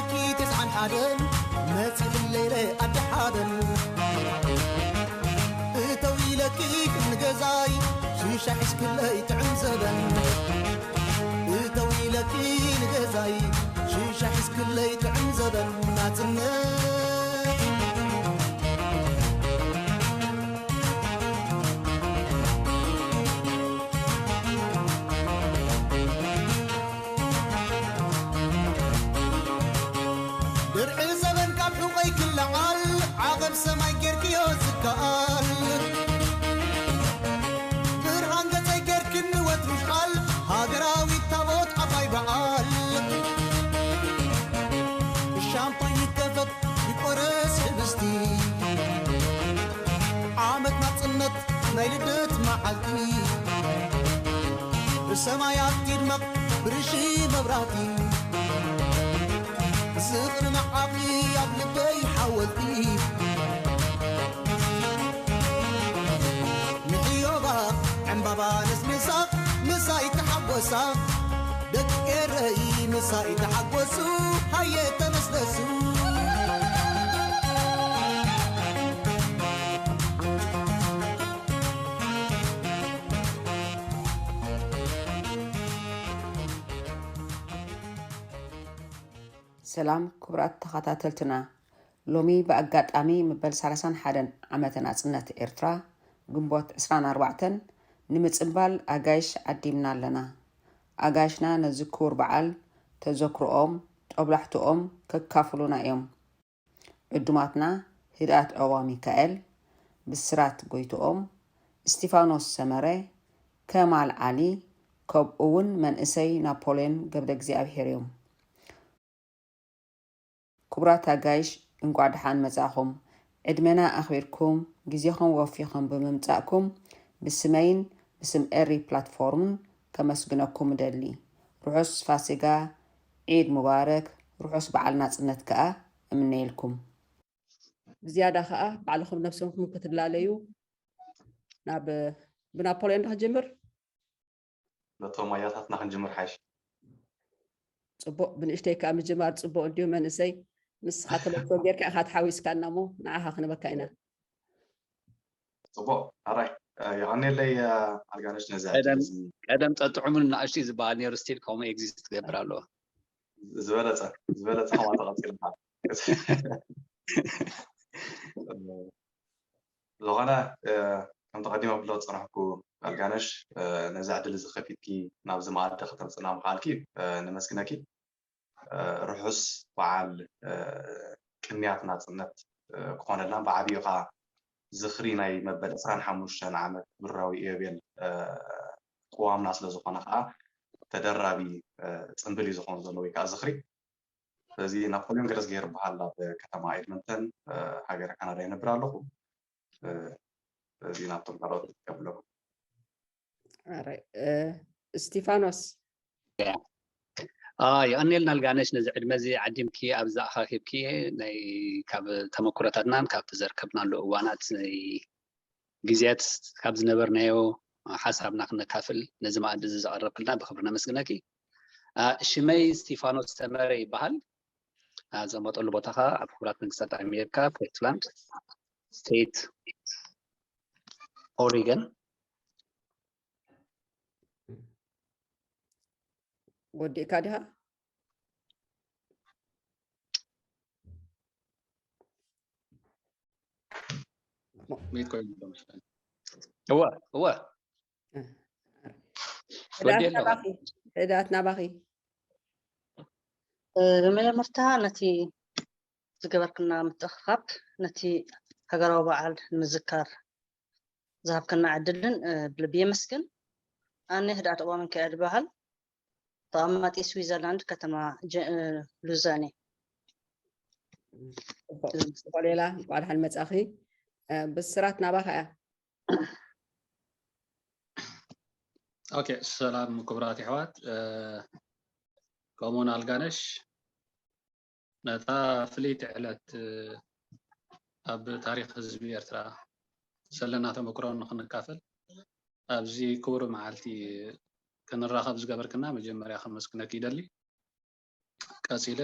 ተስዓን ሓደን መጺእ ለይለ ኣዲ ሓበን እተው ኢለኪ ንገዛይ ሽሻ ሒዝክለይ ጥዕም ዘበን እተው ኢለኪ ንገዛይ ሽሻ ሒዝክለይ ጥዕም ዘበን ናጽነት ድርዒ ዘበን ካብ ሕቆይ ክለዓል ዓቐብ ሰማይ ጌርክዮ ዝከኣል ብርሃን ገጸይ ጌርክኒ ወትሩ ይሽዓል ሃገራዊት ታቦት ዓባይ በዓል ሻምፓኝ ይከፈት ይቆረስ ሕብስቲ ዓመት ናጽነት ናይ ልደት መዓልቲ ብሰማያት ይድመቕ ብርሺ መብራህቲ ዝኽሪ ንዓኺ ኣብ ልበይ ሓወልቲ ንዕዮባ ዕምባባ ነስንሳ ምሳይ ተሓጎሳ ደቂ ኤረይ ምሳይ ተሓጎሱ ሃየ ተመስገሱ ሰላም ክቡራት ተኸታተልትና፣ ሎሚ ብኣጋጣሚ መበል ሰላሳን ሓደን ዓመተ ናጽነት ኤርትራ፣ ግንቦት ዕስራን ኣርባዕተን፣ ንምጽንባል ኣጋይሽ ዓዲምና ኣለና። ኣጋይሽና ነዚ ክቡር በዓል ተዘክሮኦም፣ ጦብላሕትኦም ከካፍሉና እዮም። ዕዱማትና ህድኣት ዑቕባሚካኤል፣ ብስራት ጎይትኦም፣ እስቲፋኖስ ሰመረ፣ ከማል ዓሊ፣ ከምኡ'ውን መንእሰይ ናፖልዮን ገብረእግዚኣብሄር እዮም። ክቡራት ኣጋይሽ፣ እንቋዕ ደሓን መጻእኹም። ዕድመና ኣኽቢርኩም ግዜኹም ወፊኹም ብምምጻእኩም ብስመይን ብስም ኤሪ ፕላትፎርምን ከመስግነኩም እደሊ። ርሑስ ፋሲጋ፣ ዒድ ሙባረክ፣ ርሑስ በዓል ናጽነት ከኣ እምነየልኩም። ብዝያዳ ከኣ ባዕልኹም ነብስኹም ክትላለዩ ናብ ብናፖልዮን ዶ ክጅምር? ነቶም ኣያታትና ክንጅምር ሓይሽ። ጽቡቕ፣ ብንእሽተይ ከኣ ምጅማር ጽቡቕ እንድዩ መንእሰይ። ንስኻ ተለቶ ጌርካ ኢኻ ተሓዊስካና እሞ ንዓኻ ክንበካ ኢና። ጽቡቕ፣ ኣራይ የቐኔለይ ኣልጋነሽ ነዚ ዕድል እዚ። ቀደም ጠጥዑምን ንኣሽቱ ዝበሃል ነይሩ ስቲል ከምኡ ኤግዚስት ትገብር ኣለዎ። ዝበለጸ ዝበለጸ ከምኣ ተቐጺልካ። ዝኾነ ከምቲ ቀዲመ ክብሎ ዝፀናሕኩ ኣልጋነሽ ነዚ ዕድል እዚ ከፊትኪ ናብዚ መኣዲ ከተምፅና ምኽኣልኪ ነመስግነኪ። ርሑስ በዓል ቅንያት ናፅነት ክኾነልና፣ ብዓብዩ ከዓ ዝኽሪ ናይ መበል ዕስራን ሓሙሽተን ዓመት ብራዊ ኢዮቤል ቅዋምና ስለዝኾነ ከዓ ተደራቢ ፅምብል እዩ ዝኾን ዘሎ ወይ ከዓ ዝኽሪ። ስለዚ ናፖሊዮን ገረዝግሄር እበሃል ኣብ ከተማ ኤድመንተን ሃገረ ካናዳ ይነብር ኣለኹ። ስለዚ ናብቶም ካልኦት ከብለኩም። እስቲፋኖስ። የቐንየልና ኣልጋነሽ ነዚ ዕድመ እዚ ዓዲምኪ ኣብዚ ኣኻኺብኪ ናይ ካብ ተመኩሮታትናን ካብ ዘርከብናሉ እዋናት ናይ ግዜያት ካብ ዝነበርናዮ ሓሳብና ክነካፍል ነዚ መኣዲ እዚ ዘቐረብክልና ብክብሪ ነመስግነኪ። ሽመይ ስቲፋኖስ ተመረ ይበሃል። ዝቕመጠሉ ቦታ ከዓ ኣብ ሕቡራት መንግስታት ኣሜሪካ ፖርትላንድ ስቴት ኦሪገን። ወዲእካ ዲኻ? እወ እወ ህዳት ናባኺ። ብመጀመርታ ነቲ ዝገበርክና ምትእኽኻብ ነቲ ሃገራዊ በዓል ንምዝካር ዝሃብክና ዕድልን ብልቢ የመስግን። ኣነ ህድኣት እዋምን ከያ ዝበሃል ተቐማጢ ስዊዘርላንድ ከተማ ሉዛኔ። ሌላ እንኳዕ ደሓን መጻኺ። ብስራት ናባኻ እያ። ኦኬ፣ ሰላም ክቡራት የሕዋት ከምኡውን ኣልጋነሽ። ነታ ፍልይቲ ዕለት ኣብ ታሪኽ ህዝቢ ኤርትራ ዘለና ተመክሮ ንኽንካፈል ኣብዚ ክቡር መዓልቲ ክንራኸብ ዝገበርክና መጀመርያ ከመስግነኪ ይደሊ። ቀጺለ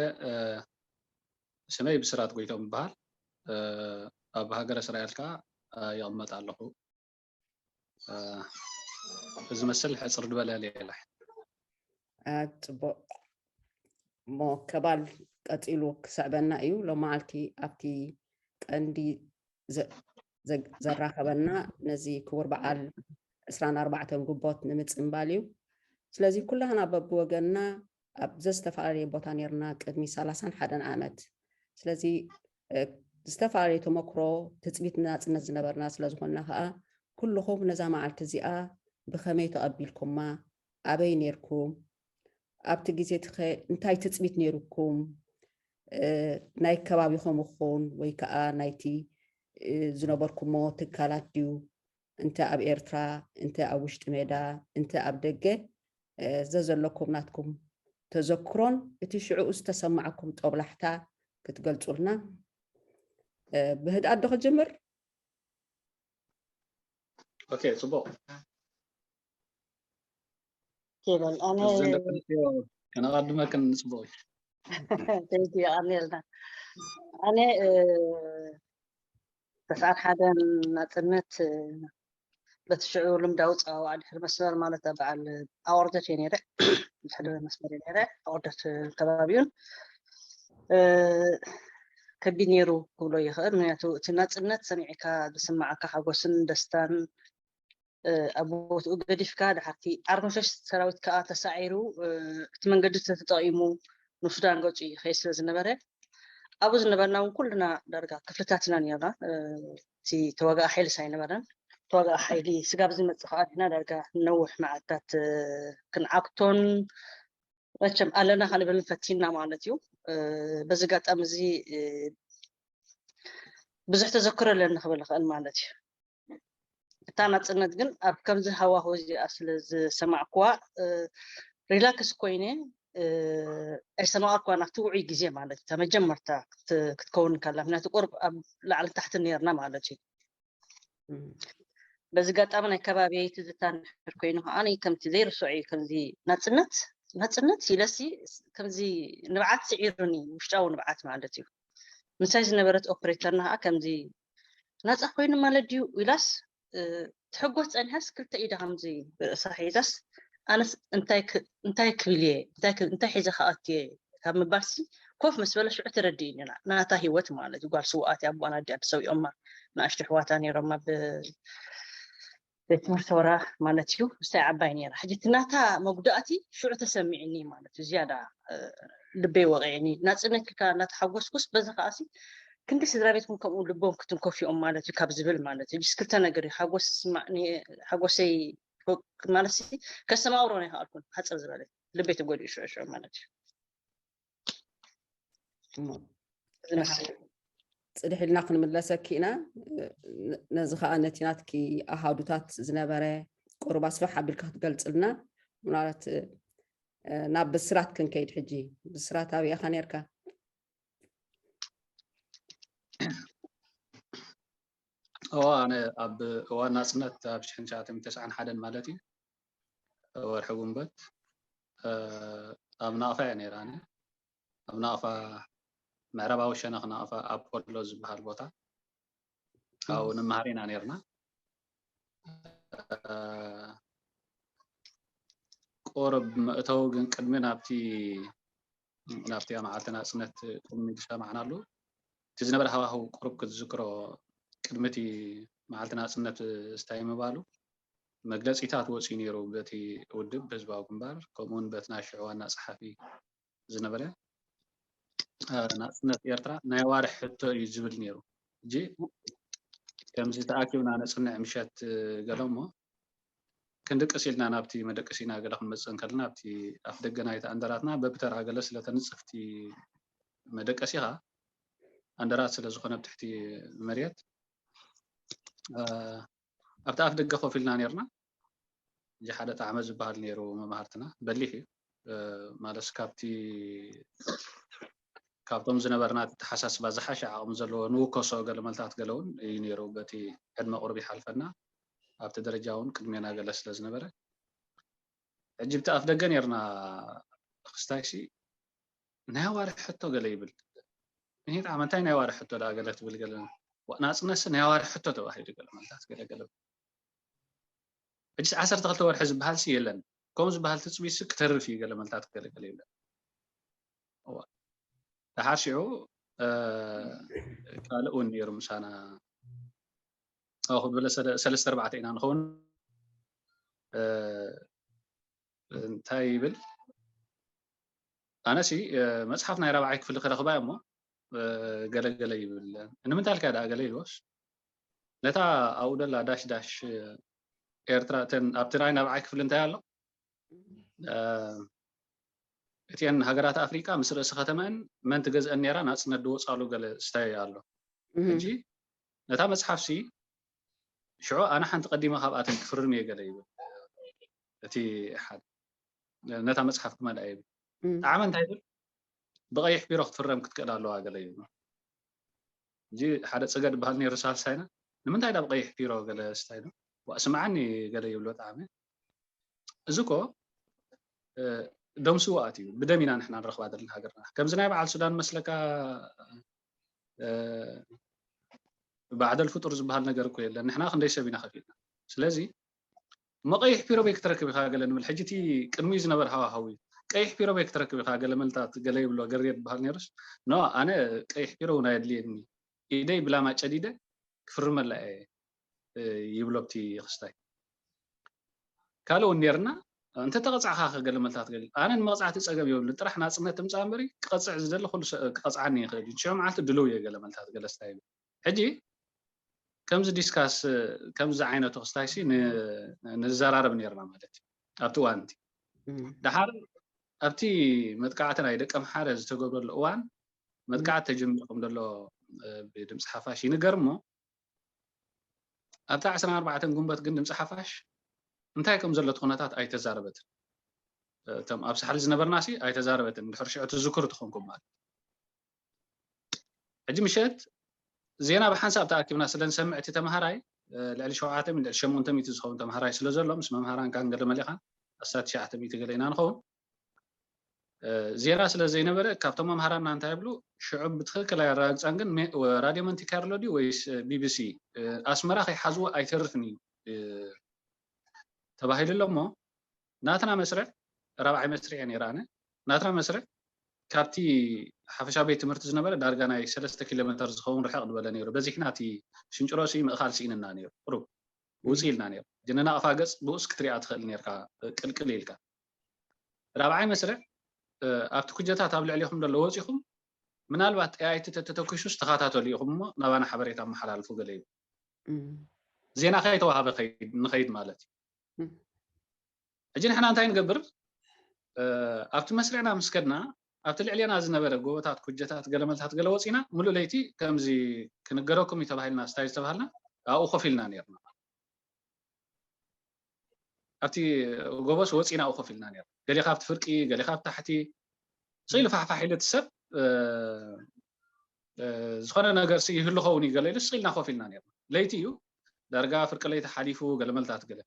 ስመይ ብስራት ጎይቶም ይበሃል። ኣብ ሃገረ እስራኤል ከዓ ይቕመጥ ኣለኹ። እዚ መስል ሕፅር ዝበለ ሌላ። ጽቡቕ። እሞ ከባል ቀፂሉ ክስዕበና እዩ። ሎመዓልቲ ኣብቲ ቀንዲ ዘራኸበና ነዚ ክቡር በዓል ዕስራን ኣርባዕተን ግንቦት ንምፅምባል እዩ። ስለዚ ኩላህና በብወገንና ኣብ ዘዝተፈላለየ ቦታ ነርና ቅድሚ ሰላሳን ሓደን ዓመት። ስለዚ ዝተፈላለየ ተመክሮ ትፅቢት ናፅነት ዝነበርና ስለዝኾንና ከዓ ኩልኹም ነዛ መዓልቲ እዚኣ ብኸመይ ተቐቢልኩማ? ኣበይ ነርኩም? ኣብቲ ግዜ ትኸ እንታይ ትፅቢት ነይሩኩም? ናይ ከባቢኹም ይኹን ወይ ከዓ ናይቲ ዝነበርኩሞ ትካላት ድዩ? እንተ ኣብ ኤርትራ፣ እንተ ኣብ ውሽጢ ሜዳ፣ እንተ ኣብ ደገ፣ ዘዘለኩም ናትኩም ተዘክሮን እቲ ሽዑ ዝተሰማዓኩም ጦብላሕታ ክትገልጹልና። ብህድኣት ዶ ክጅምር? ኦኬ፣ ጽቡቕ። ይበል። ኣነ እዘን ደቂ ኣንስትዮ ከነቐድመክን ጽቡቕ እዩ። Thank you፣ የቐንየልና። ኣነ ተስዓን ሓደን ናጽነት በቲ ሽዑ ልምዳዊ ጸዋውዓ ድሕሪ መስመር ማለት ኣብ በዓል ኣቑርደት እየ ነይረ። ድሕሪ መስመር እየ ነይረ። ኣቑርደት ከባቢውን ከቢድ ነይሩ ክብሎ ይኽእል። ምክንያቱ እቲ ናጽነት ሰሚዕካ ዝስማዓካ ሓጎስን ደስታን ኣብ ቦትኡ ገዲፍካ ድሓርቲ ኣርመሸሽ ሰራዊት ከዓ ተሳዒሩ እቲ መንገዲ ተተጠቂሙ ንሱዳን ገፁ ይኸይድ ስለ ዝነበረ ኣብኡ ዝነበርና እውን ኩልና ዳርጋ ክፍልታት ኢና ነርና። እቲ ተዋጋኢ ሓይልስ ኣይነበረን። ተዋጋኢ ሓይሊ ስጋብ ዝመፅእ ከዓ ንሕና ዳርጋ ነውሕ መዓልታት ክንዓግቶን መቸም ኣለና ክንብል ፈቲና ማለት እዩ። በዚ ጋጣሚ እዚ ብዙሕ ተዘክሮ ኣለኒ ክብል ይኽእል ማለት እዩ። እታ ናፅነት ግን ኣብ ከምዚ ሃዋሁ እዚኣ ስለ ዝሰማዕኩዋ ሪላክስ ኮይነ ኣይሰማዕኩዋን ኣብቲ ውዑይ ግዜ ማለት እዩ። መጀመርታ ክትከውን ከላ ምክንያቱ ቁርብ ኣብ ላዕሊ ታሕቲ ነርና ማለት እዩ። በዚ ጋጣሚ ናይ ከባቢየይ ትዝታ እንድሕር ኮይኑ ከዓ ከምቲ ዘይርስዖ እዩ። ከምዚ ናፅነት ናፅነት ኢለሲ ከምዚ ንብዓት ስዒሩኒ ውሽጣዊ ንብዓት ማለት እዩ። ምሳይ ዝነበረት ኦፕሬተርና ከዓ ከምዚ ናፃ ኮይኑ ማለት ድዩ ኢላስ ትሕጎስ ፀኒሓስ ክልተ ኢዳ ከምዚ ርእሳ ሒዛስ ኣነስ እንታይ ክብል እየ እንታይ ሒዘ ክኣቱ እየ ካብ ምባልሲ ኮፍ ምስ በለ ሽዑ ተረዲእኒ። ናታ ሂወት ማለት ጓል ስውኣት ኣቦኣን ኣዲኣ ተሰዊኦማ ንኣሽቱ ኣሕዋታ ነይሮማ ቤት ትምህርቲ ወራ ማለት እዩ ምስታይ ዓባይ ነይራ። ሕጂ እቲ ናታ መጉዳእቲ ሽዑ ተሰሚዕኒ ማለት እዩ ዝያዳ ልበይ ወቂዕኒ ናፅነት ኢልካ እናተሓጎስኩስ በዚ ከዓሲ ክንዲ ስድራ ቤትኩም ከምኡ ልቦም ክትንከፉ እዮም ማለት እዩ ካብ ዝብል ማለት እዩ። ክልተ ነገር እዩ ሓጎስ ዝስማዕ ሓጎሰይ ማለት ከስተማቅሮ ናይ ከኣልኩን ሓፅር ዝበለ ልበይ ተጎዲኡ ሽዑ ሽዑ ማለት እዩ። ፅድሕ ኢልና ክንምለሰኪ ኢና። ነዚ ከዓ ነቲ ናትኪ ኣሃዱታት ዝነበረ ቁሩብ ኣስፍሕ ኣቢልካ ክትገልፅልና ምናልባት ናብ ብስራት ክንከይድ ሕጂ። ብስራት ኣበይ ኢኻ ነርካ? እዋ ኣነ ኣብ እዋን ናፅነት ኣብ ሽሕን ትሽዓተ ሚእትን ተስዓን ሓደን ማለት እዩ ወርሒ ጉንበት ኣብ ናቕፋ እያ ነይራ። ኣነ ኣብ ናቕፋ ምዕራባዊ ሸነኽ ናቕፋ ኣፖሎ ዝበሃል ቦታ ኣብኡ ንመሃር ኢና ነርና። ቁርብ መእተዊ ግን ቅድሚ ናብቲ ናብቲ መዓልቲ ናፅነት ቅድሚ ዝሰማዕናሉ እቲ ዝነበረ ሃዋህው ቁርብ ክትዝክሮ ቅድሚ እቲ መዓልቲ ናፅነት ስታይ ምባሉ መግለፂታት ወፂኡ ነይሩ በቲ ውድብ ህዝባዊ ግንባር ከምኡ እውን በቲ ናይ ሽዑ ዋና ፀሓፊ ዝነበረ ናፅነት ኤርትራ ናይ ኣዋርሕ ሕቶ እዩ ዝብል ነይሩ። ሕጂ ከምዚ ተኣኪብና ነፅንዕ ምሸት ገለ እሞ ክንድቅስ ኢልና ናብቲ መደቀሲና ገለ ክንመፅእ እንከለና ኣብቲ ኣፍ ደገ ናይቲ ኣንደራትና በብተራ ገለ ስለተንፅፍቲ መደቀሲኻ ኣንደራት ስለ ዝኾነ ብትሕቲ መሬት ኣብቲ ኣፍ ደገ ኮፍ ኢልና ነርና። እዚ ሓደ ጣዕመ ዝበሃል ነይሩ መማህርትና በሊሕ እዩ ማለት ካብቲ ካብቶም ዝነበርና ተሓሳስባ ዝሓሸ ዓቕሚ ዘለዎ ንውከሶ ገለ መልታት ገለ እውን እዩ ነይሩ። በቲ ዕድመ ቁርብ ይሓልፈና ኣብቲ ደረጃ እውን ቅድሜና ገለ ስለ ዝነበረ ሕጂ ብቲ ኣፍ ደገ ነርና ክስታይሲ ናይ ኣዋርሕ ሕቶ ገለ ይብል ይሄ ጣዕመ እንታይ ናይ ዋርሕ ሕቶ ደኣ ገለ ትብል ገለ። ዋ-፣ ናጽነትሲ ናይ ዋርሕ ሕቶ ተባሂሉ ገለ መልታት ገለ ገለ። ሕጂ ዓሰርተ ክልተ ወርሒ ዝበሃል ሲ የለን። ከምኡ ዝበሃል ትጽቢት ሲ ክተርፍ እዩ ገለ መልታት ገለ ገለ ይብለን። እዋ። ደሓር ሽዑ፣ እ፣ ካልእ እውን ነይሩ ምሳና። ኣዎ፣ ክበለ ሰለ-፣ ሰለስተ ኣርባዕተ ኢና ንኸውን። እ፣ እንታይ ይብል? ኣነሲ፣ እ፣ መጽሓፍ ናይ ራብዓይ ክፍሊ ክረኽባ እሞ፣ እ፣ ገለ ገለ ይብል። ንምንታይ ኢልካ ደኣ ገለ ኢልዎስ? ነታ ኣብኡ ደላ ዳሽ ዳሽ ኤርትራ፣ እተን ኣብ ትግራይ ናብዓይ ክፍሊ እንታይ ኣሎ? እ፣ እቲአን ሃገራት ኣፍሪቃ ምስ ርእሲ ከተመአን መን ትገዝአን ነይራ ናጽነት ድወጻሉ ገለ ስታይ ኣሎ። እህ። ሕጂ ነታ መጽሓፍሲ ሽዑ ኣነ ሓንቲ ቀዲመ ካብኣተን ክፍርም እየ ገለ ይብል። እቲ ሓደ ነታ መጽሓፍ ክመልኣ ይብል። እም። ጣዕመ እንታይ ይብል? ብቐይሕ ቢሮ ክትፍረም ክትክእል ኣለዋ ገለ ይብል። እዚ ሓደ ጽገ ዝበሃል ነይሩ ሳልሳይና። ንምንታይ ዳ ብቐይሕ ቢሮ ገለ ስታይ ነው? ዋ፣ ስምዓኒ ገለ ይብሎ ጣዕመ። እዚ እኮ፣ እ፣ ደም ስውኣት እዩ። ብደም ኢና ንሕና ንረኽባ ዘለና ሃገርና። ከምዚ ናይ በዓል ሱዳን መስለካ፣ እ፣ ባዕደል ፍጡር ዝበሃል ነገር እኮ የለን። ንሕና ክንደይ ሰብ ኢና ከፊልና። ስለዚ፣ እሞ ቀይሕ ቢሮ በይ ክትረክብ ኢኻ ገለ ንብል። ሕጂ እቲ ቅድሚኡ ዝነበረ ሃዋህው እዩ። ቀይሕ ቢሮ በይ ክትረክብ ኢኻ ገለ መልታት ገለ ይብሎ ገሬ ዝበሃል ነይሩስ። ኖ፣ ኣነ ቀይሕ ቢሮ እውን ኣየድልየኒ። ኢደይ ብላማ ጨዲደ ክፍርመላ እየ፣ እ፣ ይብሎ ኣብቲ ክስታይ። ካልእ እውን ነይርና፣ እንተ ተቐጻዕኻ ከ ገለ መልታት ገለ። ኣነ ንመቕጻዕቲ ጸገም የብሉን። ጥራሕ ናጽነት ትምጻእ እምበሪ፣ ክቐጽዕ ዝደሊ ኩሉ ሰ-፣ ክቐጽዓኒ ይኽእል እዩ። ሽዑ መዓልቲ ድሉው እየ ገለ መልታት ገለ ስታይ ይብል። ሕጂ ከምዚ ዲስካስ፣ ከምዚ ዓይነት ክስታይሲ ን-፣ ንዘራረብ ነይርና ማለት እዩ። ኣብቲ እዋን እቲ። እም። ደሓር ኣብቲ መጥቃዕቲ ናይ ደቀምሓረ ዝተገብረሉ እዋን፣ መጥቃዕቲ ተጀሚሩ ከም ዘሎ፣ እ፣ ብድምፂ ሓፋሽ ይንገር እሞ፣ ኣብታ ዓሰርተ ኣርባዕተ ግንቦት ግን ድምፂ ሓፋሽ እንታይ ከም ዘሎ እቲ ኩነታት ኣይተዛረበትን። እቶም ኣብ ሳሕል ዝነበርና ሲ ኣይተዛረበትን። ድሕሪ ሽዑ ትዝክሩ ትኾንኩም ማለት። ሕጂ ምሸት ዜና ብሓንሳብ ተኣኪብና ስለ ንሰምዕ እቲ ተምሃራይ፣ እ፣ ልዕሊ ሸውዓተ ሚእቲ፣ ልዕሊ ሸሞንተ ሚእቲ ዝኸውን ተምሃራይ ስለ ዘሎ፣ ምስ መምሃራን ካን ገለ መሊኻን ኣስታት ትሽዓተ ሚእቲ ገለ ኢና ንኸውን። እ፣ ዜና ስለ ዘይነበረ፣ ካብቶም መምሃራንና እንታይ ይብሉ፣ ሽዑ ብትኽክል ኣየረጋግጻን፣ ግን ሜ-፣ ራድዮ ሞንቲ ካርሎ ድዩ ወይስ፣ እ፣ ቢ ቢ ሲ፣ እ፣ ኣስመራ ከይሓዝዎ ኣይተርፍን እዩ፣ እ፣ ተባሂሉ ኣሎ እሞ፣ ናትና መስርዕ፣ ራብዓይ መስርዕ እየ ነይረ ኣነ። ናትና መስርዕ ካብቲ ሓፈሻ ቤት ትምህርቲ ዝነበረ ዳርጋ ናይ ሰለስተ ኪሎ ሜተር ዝኸውን ርሕቕ ዝበለ ነይሩ። በዚሕና እቲ ሽንጭሮ ሲ ምእኻል ስኢንና ነይሩ። ቁሩብ ውጽእ ኢልና ነይሩ። ግን ናቕፋ ገጽ ብኡስ ክትሪኣ ትኽእል ነይርካ፣ ቅልቅል ኢልካ። ራብዓይ መስርዕ፣ እ፣ ኣብቲ ኩጀታት ኣብ ልዕሌኹም ዘሎ ወጺኹም፣ ምናልባት ጠያይቲ ተተተኲሱስ ተኸታተሉ ኢኹም እሞ ናባና ሓበሬታ ኣመሓላልፉ ገለ ይብል። እም። ዜና ከይተዋሃበ ከይድ-፣ ንኸይድ ማለት እዩ። እም። ሕጂ ንሕና እንታይ ንገብር? እ፣ ኣብቲ መስርዕና ምስ ከድና፣ ኣብቲ ልዕሌና ዝነበረ ጎቦታት፣ ኩጀታት፣ ገለመልታት ገለ ወጺና፣ ምሉእ ለይቲ ከምዚ ክንገረኩም እዩ ተባሂልና፣ ስታይ ዝተባሃልና፣ ኣብኡ ኮፍ ኢልና ነይርና። ኣብቲ ጎቦስ ወጺና ኣብኡ ኮፍ ኢልና ነይርና። ገሊኻ ኣብቲ ፍርቂ፣ ገሊኻ ኣብ ታሕቲ። ስኢሉ ፋሕፋሕ ኢሉ እቲ ሰብ፣ እ፣ እ፣ ዝኾነ ነገር ሲ ይህሉ ኸውን እዩ ገለ ኢሉ ስቕ ኢልና ኮፍ ኢልና ነይርና። ለይቲ እዩ፣ ዳርጋ ፍርቂ ለይቲ ሓሊፉ፣ ገለመልታት ገለ።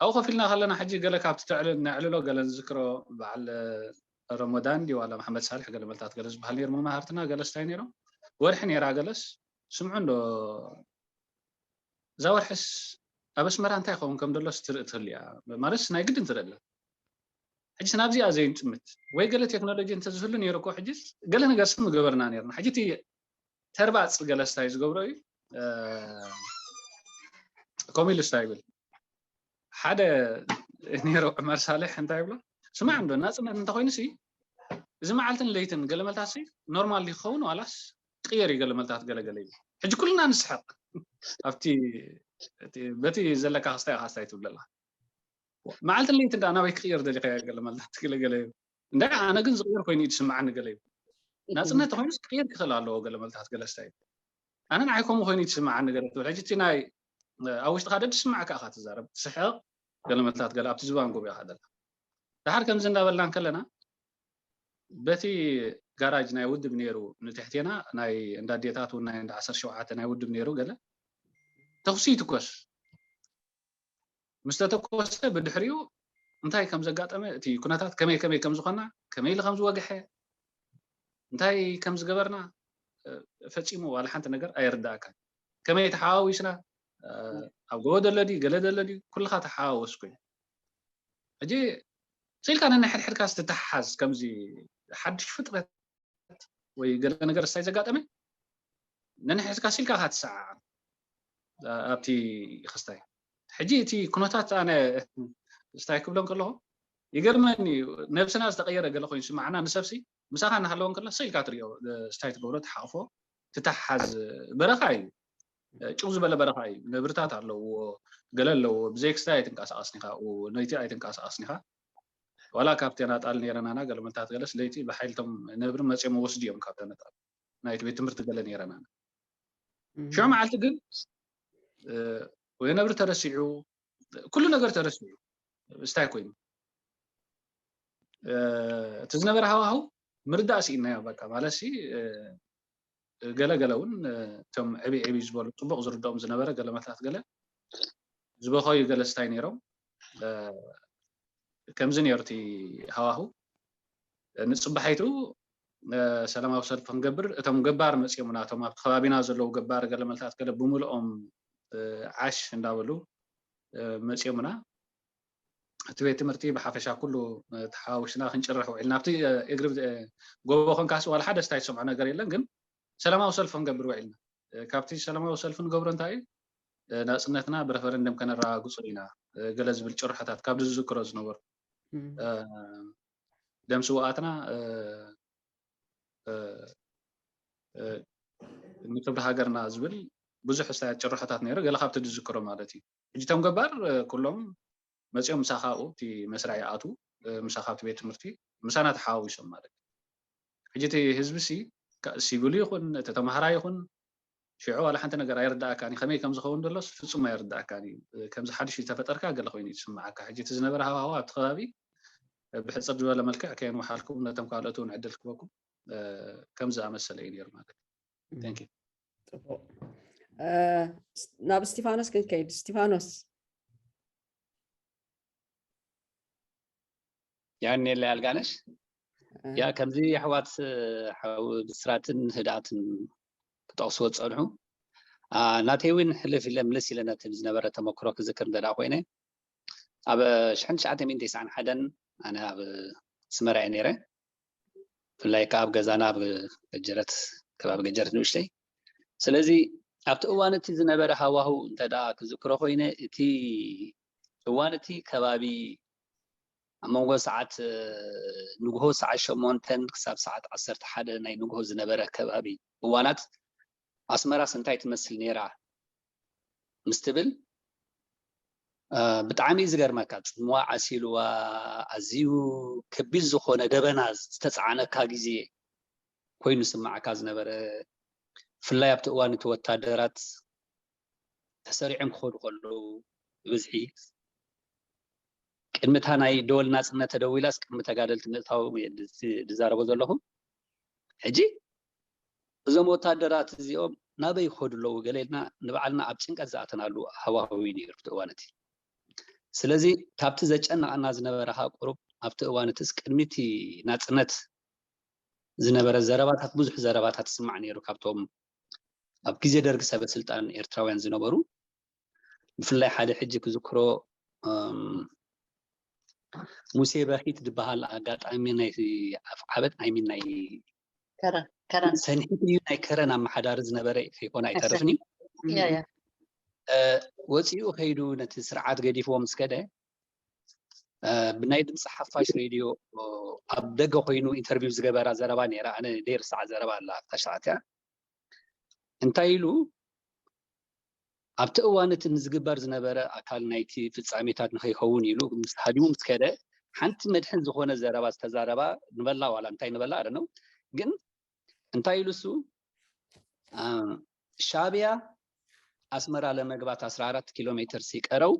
ኣብኡ ኮፍ ኢልና ከለና፣ ሕጂ ገለ ካብቲ ተዕል-፣ ነዕልሎ፣ ገለ ንዝክሮ፣ በዓል ረመዳን ድዩ ዋላ መሓመድ ሳልሕ፣ ገለመልታት ገለ ዝበሃል ነይሩ መማህርትና፣ ገለስ እንታይ ነይሮም? ወርሒ ነይራ፣ ገለስ ስምዑ እንዶ፣ እዛ ወርሕስ ኣብ ኣስመራ እንታይ ይኸውን ከም ደሎስ ትርኢ ትህሉ እያ። ማለትስ ናይ ግድን ትርኢ ኣላ። ሕጂስ ናብዚኣ ዘይንጥምት። ወይ ገለ ቴክኖሎጂ እንተዝህሉ ነይሩ እኮ፣ ሕጂስ ገለ ነገርስ ምገበርና ነይርና። ሕጂ እቲ ተርባጽ ገለስ እንታይ ዝገብሮ እዩ? እ፣ ከምኡ ኢሉ እንታይ ይብል? ሓደ ነይሩ ዑመር ሳልሕ እንታይ ይብሎ? ስማዕ እንዶ፣ ናጽነት እንተኾይኑሲ፣ እዚ መዓልትን ለይትን ገለመልታሲ ኖርማል ይኸውን ዋላስ ቅየር እዩ ገለመልታት ገለገለ እዩ። ሕጂ ኩልና ንስሕቕ። ኣብቲ፣ እቲ፣ በቲ ዘለካ ክስታይ ኢኻ ስታይ ትብል ኣለኻ። መዓልትን ለይትን ደኣ ናበይ ክቕየር ደሊኻ ገለመልታት ገለገለ እዩ። እንዳ ኣነ ግን ዝቕየር ኮይኑ እዩ ዝስምዓኒ ገለ እዩ። ናጽነት ተኾይኑስ ክቕየር ክኽእል ኣለዎ ገለመልታት ገለ ስታይ እዩ። ኣነ ንዓይ ከምኡ ኮይኑ እዩ ዝስምዓኒ ገለ ትብል። ሕጂ እቲ ናይ፣ ኣብ ውሽጥኻ ደድስምዓካ ኢኻ ትዛረብ፣ ትስሕቕ፣ ገለመልታት ገለ ኣብቲ ዝባን ጎቢኻ ደላ። ደሓር ከምዚ እንዳበልና እንከለና፣ በቲ ጋራጅ ናይ ውድብ ነይሩ ንትሕቴና፣ ናይ እንዳ ኣዴታት እውን ናይ እንዳ ዓሰርተ ሸውዓተ ናይ ውድብ ነይሩ ገለ፣ ተኹሲ ይትኮስ። ምስ ተተኮሰ ብድሕሪኡ እንታይ ከም ዘጋጠመ፣ እቲ ኩነታት ከመይ ከመይ ከም ዝኾና፣ ከመይ ኢሉ ከም ዝወግሐ፣ እንታይ ከም ዝገበርና ፈፂሙ ዋላ ሓንቲ ነገር ኣይርዳእካን። ከመይ ተሓዋዊስና፣ ኣብ ጎቦ ደሎ ድዩ ገለ ደሎ ድዩ ኩልኻ ተሓዋወስኩ እዩ። ሕጂ ስኢልካ ነንሕድሕድካ ስትተሓሓዝ ከምዚ ሓድሽ ፍጥረት ወይ ገለ ነገር ስታይ ዘጋጠመ ነንሕድሕድካ ስኢልካ ካ ትሰዓዓም ኣብቲ ክስታይ። ሕጂ እቲ ኩነታት ኣነ ስታይ ክብሎም ከለኹ ይገርመኒ እዩ። ነብስና ዝተቀየረ ገለ ኮይኑ ስማዕና ንሰብሲ ምሳኻ እናሃለወን ከሎ ስኢልካ ትሪኦ ስታይ ትገብሮ ትሓቕፎ ትተሓሓዝ በረኻ እዩ። ጭው ዝበለ በረኻ እዩ። ነብርታት ኣለዎ፣ ገለ ኣለዎ። ብዘይ ክስታይ ኣይትንቀሳቐስን ኢኻ፣ ነይቲ ኣይትንቀሳቐስን ኢኻ። ዋላ ካብ ተናጣል ነይረናና ገለመንታት ገለስ ለይቲ ብሓይልቶም ነብሪ መፅዮም ወስድዮም ካብ ተነጣል ናይቲ ቤት ትምህርቲ ገለ ነይረናና። ሽዑ መዓልቲ ግን ወይ ነብሪ ተረሲዑ ኩሉ ነገር ተረሲዑ ስታይ ኮይኑ እቲ ዝነበረ ሃዋህው ምርዳእ ስኢናዮ። በቃ ማለት ሲ ገለ ገለ እውን እቶም ዕብይ ዕብይ ዝበሉ ፅቡቅ ዝርድኦም ዝነበረ ገለ መታት ገለ ዝበኸዩ ገለ ስታይ ነይሮም። ከምዚ ነይሩ እቲ ሃዋህው። ንፅባሒቱ ሰላማዊ ሰልፊ ክንገብር እቶም ገባር መፂኦምና፣ እቶም ኣብቲ ከባቢና ዘለዉ ገባር ገለ መልታት ገለ ብምልኦም ዓሽ እንዳበሉ መፂኦምና። እቲ ቤት ትምህርቲ ብሓፈሻ ኩሉ ተሓዋዊስና ክንጭርሕ ውዒልና። ኣብቲ እግሪ ጎቦ ኮንካስ ዋላ ሓደ ስታይ ዝሰምዖ ነገር የለን፣ ግን ሰላማዊ ሰልፊ ክንገብር ውዒልና። ካብቲ ሰላማዊ ሰልፊ ንገብሮ እንታይ እዩ? ናፅነትና ብረፈረንደም ከነረጋግፁ ኢና ገለ ዝብል ጭርሖታት ካብ ዝዝክሮ ዝነበሩ ደም ስውኣትና ንክብሪ ሃገርና ዝብል ብዙሕ ስታይ ጭርሖታት ነይሩ። ገለ ካብቲ ዝዝክሮ ማለት እዩ። ሕጂ እቶም ገባር ኩሎም መፂኦም ምሳኻ ኣብኡ እቲ መስርዕ ይኣትዉ፣ ምሳኻ ኣብቲ ቤት ትምህርቲ ምሳና ተሓዋዊሶም ማለት እዩ። ሕጂ እቲ ህዝቢ ሲ ሲቪሉ ይኹን እቲ ተምሃራይ ይኹን ሽዑ ዋላ ሓንቲ ነገር ኣይርዳእካን እዩ። ከመይ ከም ዝኸውን ዘሎስ ፍጹም ኣይርዳእካን እዩ። ከምዚ ሓድሽ ዝተፈጠርካ ገለ ኮይኑ እዩ ዝስምዓካ። ሕጂ እቲ ዝነበረ ሃዋህው ኣብቲ ከባቢ ብሕጽር ዝበለ መልክዕ ከየንውሓልኩም ነቶም ካልኦት እውን ዕድል ክበኩም ከምዚ ዝኣመሰለ እዩ ነይሩ ማለት እዩ። Thank you። ጽቡቕ። ናብ እስቲፋኖስ ክንከይድ። እስቲፋኖስ። ያኔለ ያልጋነሽ ያ ከምዚ ኣሕዋት ሓው ብስራትን ህድኣትን ክጠቕስዎ ዝጸንሑ ናተይ እውን ሕልፍ ኢለ ምልስ ኢለ ነቲ ዝነበረ ተመክሮ ክዝክር እንተ ኮይነ ኣብ ሽሕን ትሽዓተ ሚእትን ተስዓን ሓደን ኣነ ኣብ ስመራ እየ ነይረ። ብፍላይ ከዓ ኣብ ገዛና ኣብ ገጀረት ከባቢ ገጀረት ንእሽተይ። ስለዚ ኣብቲ እዋን እቲ ዝነበረ ሃዋህው እንተ ደኣ ክዝክሮ ኮይነ እቲ እዋን እቲ ከባቢ ኣብ መንጎ ሰዓት ንግሆ ሰዓት ሸሞንተን ክሳብ ሰዓት ዓሰርተ ሓደ ናይ ንግሆ ዝነበረ ከባቢ እዋናት ኣስመራስ እንታይ ትመስል ነይራ ምስ ትብል ብጣዕሚ እዩ ዝገርመካ። ጽምዋ ዓሲልዋ ኣዝዩ ከቢድ ዝኾነ ደበና ዝተጻዕነካ ግዜ ኮይኑ ስማዓካ ዝነበረ ብፍላይ ኣብቲ እዋን እቲ ወታደራት ተሰሪዖም ክኸዱ ከለዉ ብብዝሒ ቅድሚ እታ ናይ ደወል ናጽነት ተደዊላስ ቅድሚ ተጋደልቲ ምእታዎም እየ ዝዛረቦ ዘለኹ። ሕጂ እዞም ወታደራት እዚኦም ናበይ ይኸዱ ኣለዉ ገለ ኢልና ንባዕልና ኣብ ጭንቀት ዝኣተናሉ ሃዋህው እዩ ነይሩ እቲ እዋን እቲ። ስለዚ ካብቲ ዘጨነቐና ዝነበረ ሃ ቁሩብ ኣብቲ እዋን እትስ ቅድሚ እቲ ናጽነት ዝነበረ ዘረባታት ብዙሕ ዘረባታት ይስማዕ ነይሩ ካብቶም ኣብ ግዜ ደርጊ ሰበ ስልጣን ኤርትራውያን ዝነበሩ ብፍላይ ሓደ ሕጂ ክዝክሮ ሙሴ በኺት ዝበሃል ኣጋጣሚ ናይ ኣፍዓበት ኣይሚን ናይ ሰንሒት እዩ ናይ ከረን ኣመሓዳሪ ዝነበረ ከይኮነ ኣይተርፍን እዩ። ወፂኡ ከይዱ ነቲ ስርዓት ገዲፍዎ ምስ ከደ ብናይ ድምፂ ሓፋሽ ሬድዮ ኣብ ደገ ኮይኑ ኢንተርቪው ዝገበራ ዘረባ ነይራ። ኣነ ደይርስዓ ዘረባ ኣላ ኣብታ ሰዓት እያ። እንታይ ኢሉ ኣብቲ እዋን እቲ ንዝግበር ዝነበረ ኣካል ናይቲ ፍጻሜታት ንኸይኸውን ኢሉ ምስ ሃዲሙ ምስ ከደ ሓንቲ መድሕን ዝኾነ ዘረባ ዝተዛረባ ንበላ ዋላ እንታይ ንበላ ኣደነው ግን እንታይ ኢሉ እሱ ሻቢያ አስመራ ለመግባት አስራ አራት ኪሎ ሜትር ሲቀረው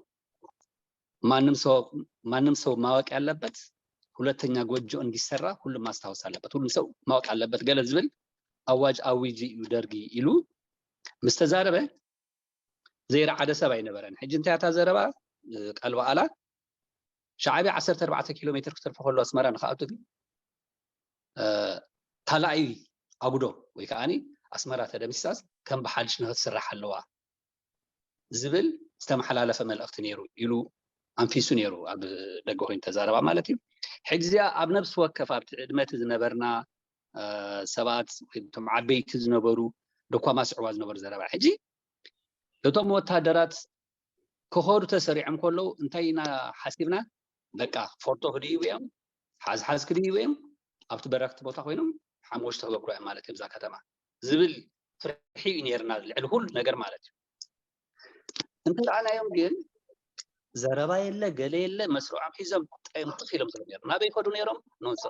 ማንም ሰው ማወቅ ያለበት ሁለተኛ ጎጆ እንዲሰራ ሁሉም ማስታወስ አለበት፣ ሁሉም ሰው ማወቅ አለበት ገለ ዝብል አዋጅ አዊጂ እዩ ደርጊ ኢሉ ምስ ተዛረበ ዘይረዓደ ሰብ ኣይነበረን። ሕጂ እንታይ እታ ዘረባ ቃል በዓላ ሻዕብያ ዓሰርተ ኣርባዕተ ኪሎ ሜትር ክትርፎ ከሎ ኣስመራ ንክኣቱ ግን ካልኣይ ኣጉዶ ወይ ከዓኒ ኣስመራ ተደምሲሳስ ከም ብሓድሽ ንክትስራሕ ኣለዋ ዝብል ዝተመሓላለፈ መልእኽቲ ነይሩ ኢሉ ኣንፊሱ ነይሩ ኣብ ደገ ኮይኑ ተዛረባ ማለት እዩ። ሕጂ እዚኣ ኣብ ነብሲ ወከፍ ኣብቲ ዕድመ እቲ ዝነበርና ሰባት ወይ እቶም ዓበይቲ ዝነበሩ ደኳማ ስዕዋ ዝነበሩ ዘረባ ሕጂ እቶም ወታደራት ክኸዱ ተሰሪዖም ከለዉ እንታይ ኢና ሓሲብና? በቃ ፎርቶ ክድይቡ እዮም፣ ሓዝሓዝ ክድይቡ እዮም፣ ኣብቲ በረኽቲ ቦታ ኮይኖም ሓሙሽተ ክበክሩ እዮም ማለት እዮም እዛ ከተማ ዝብል ፍርሒ እዩ ነይርና ልዕሊ ኩሉ ነገር ማለት እዩ። እንተረኣናዮም ግን ዘረባ የለ ገለ የለ መስርዖም ሒዞም ጠምጥኽ ኢሎም ዝኸዱ ነይሮም። ናበይ ይኸዱ ነይሮም? ንወንሶ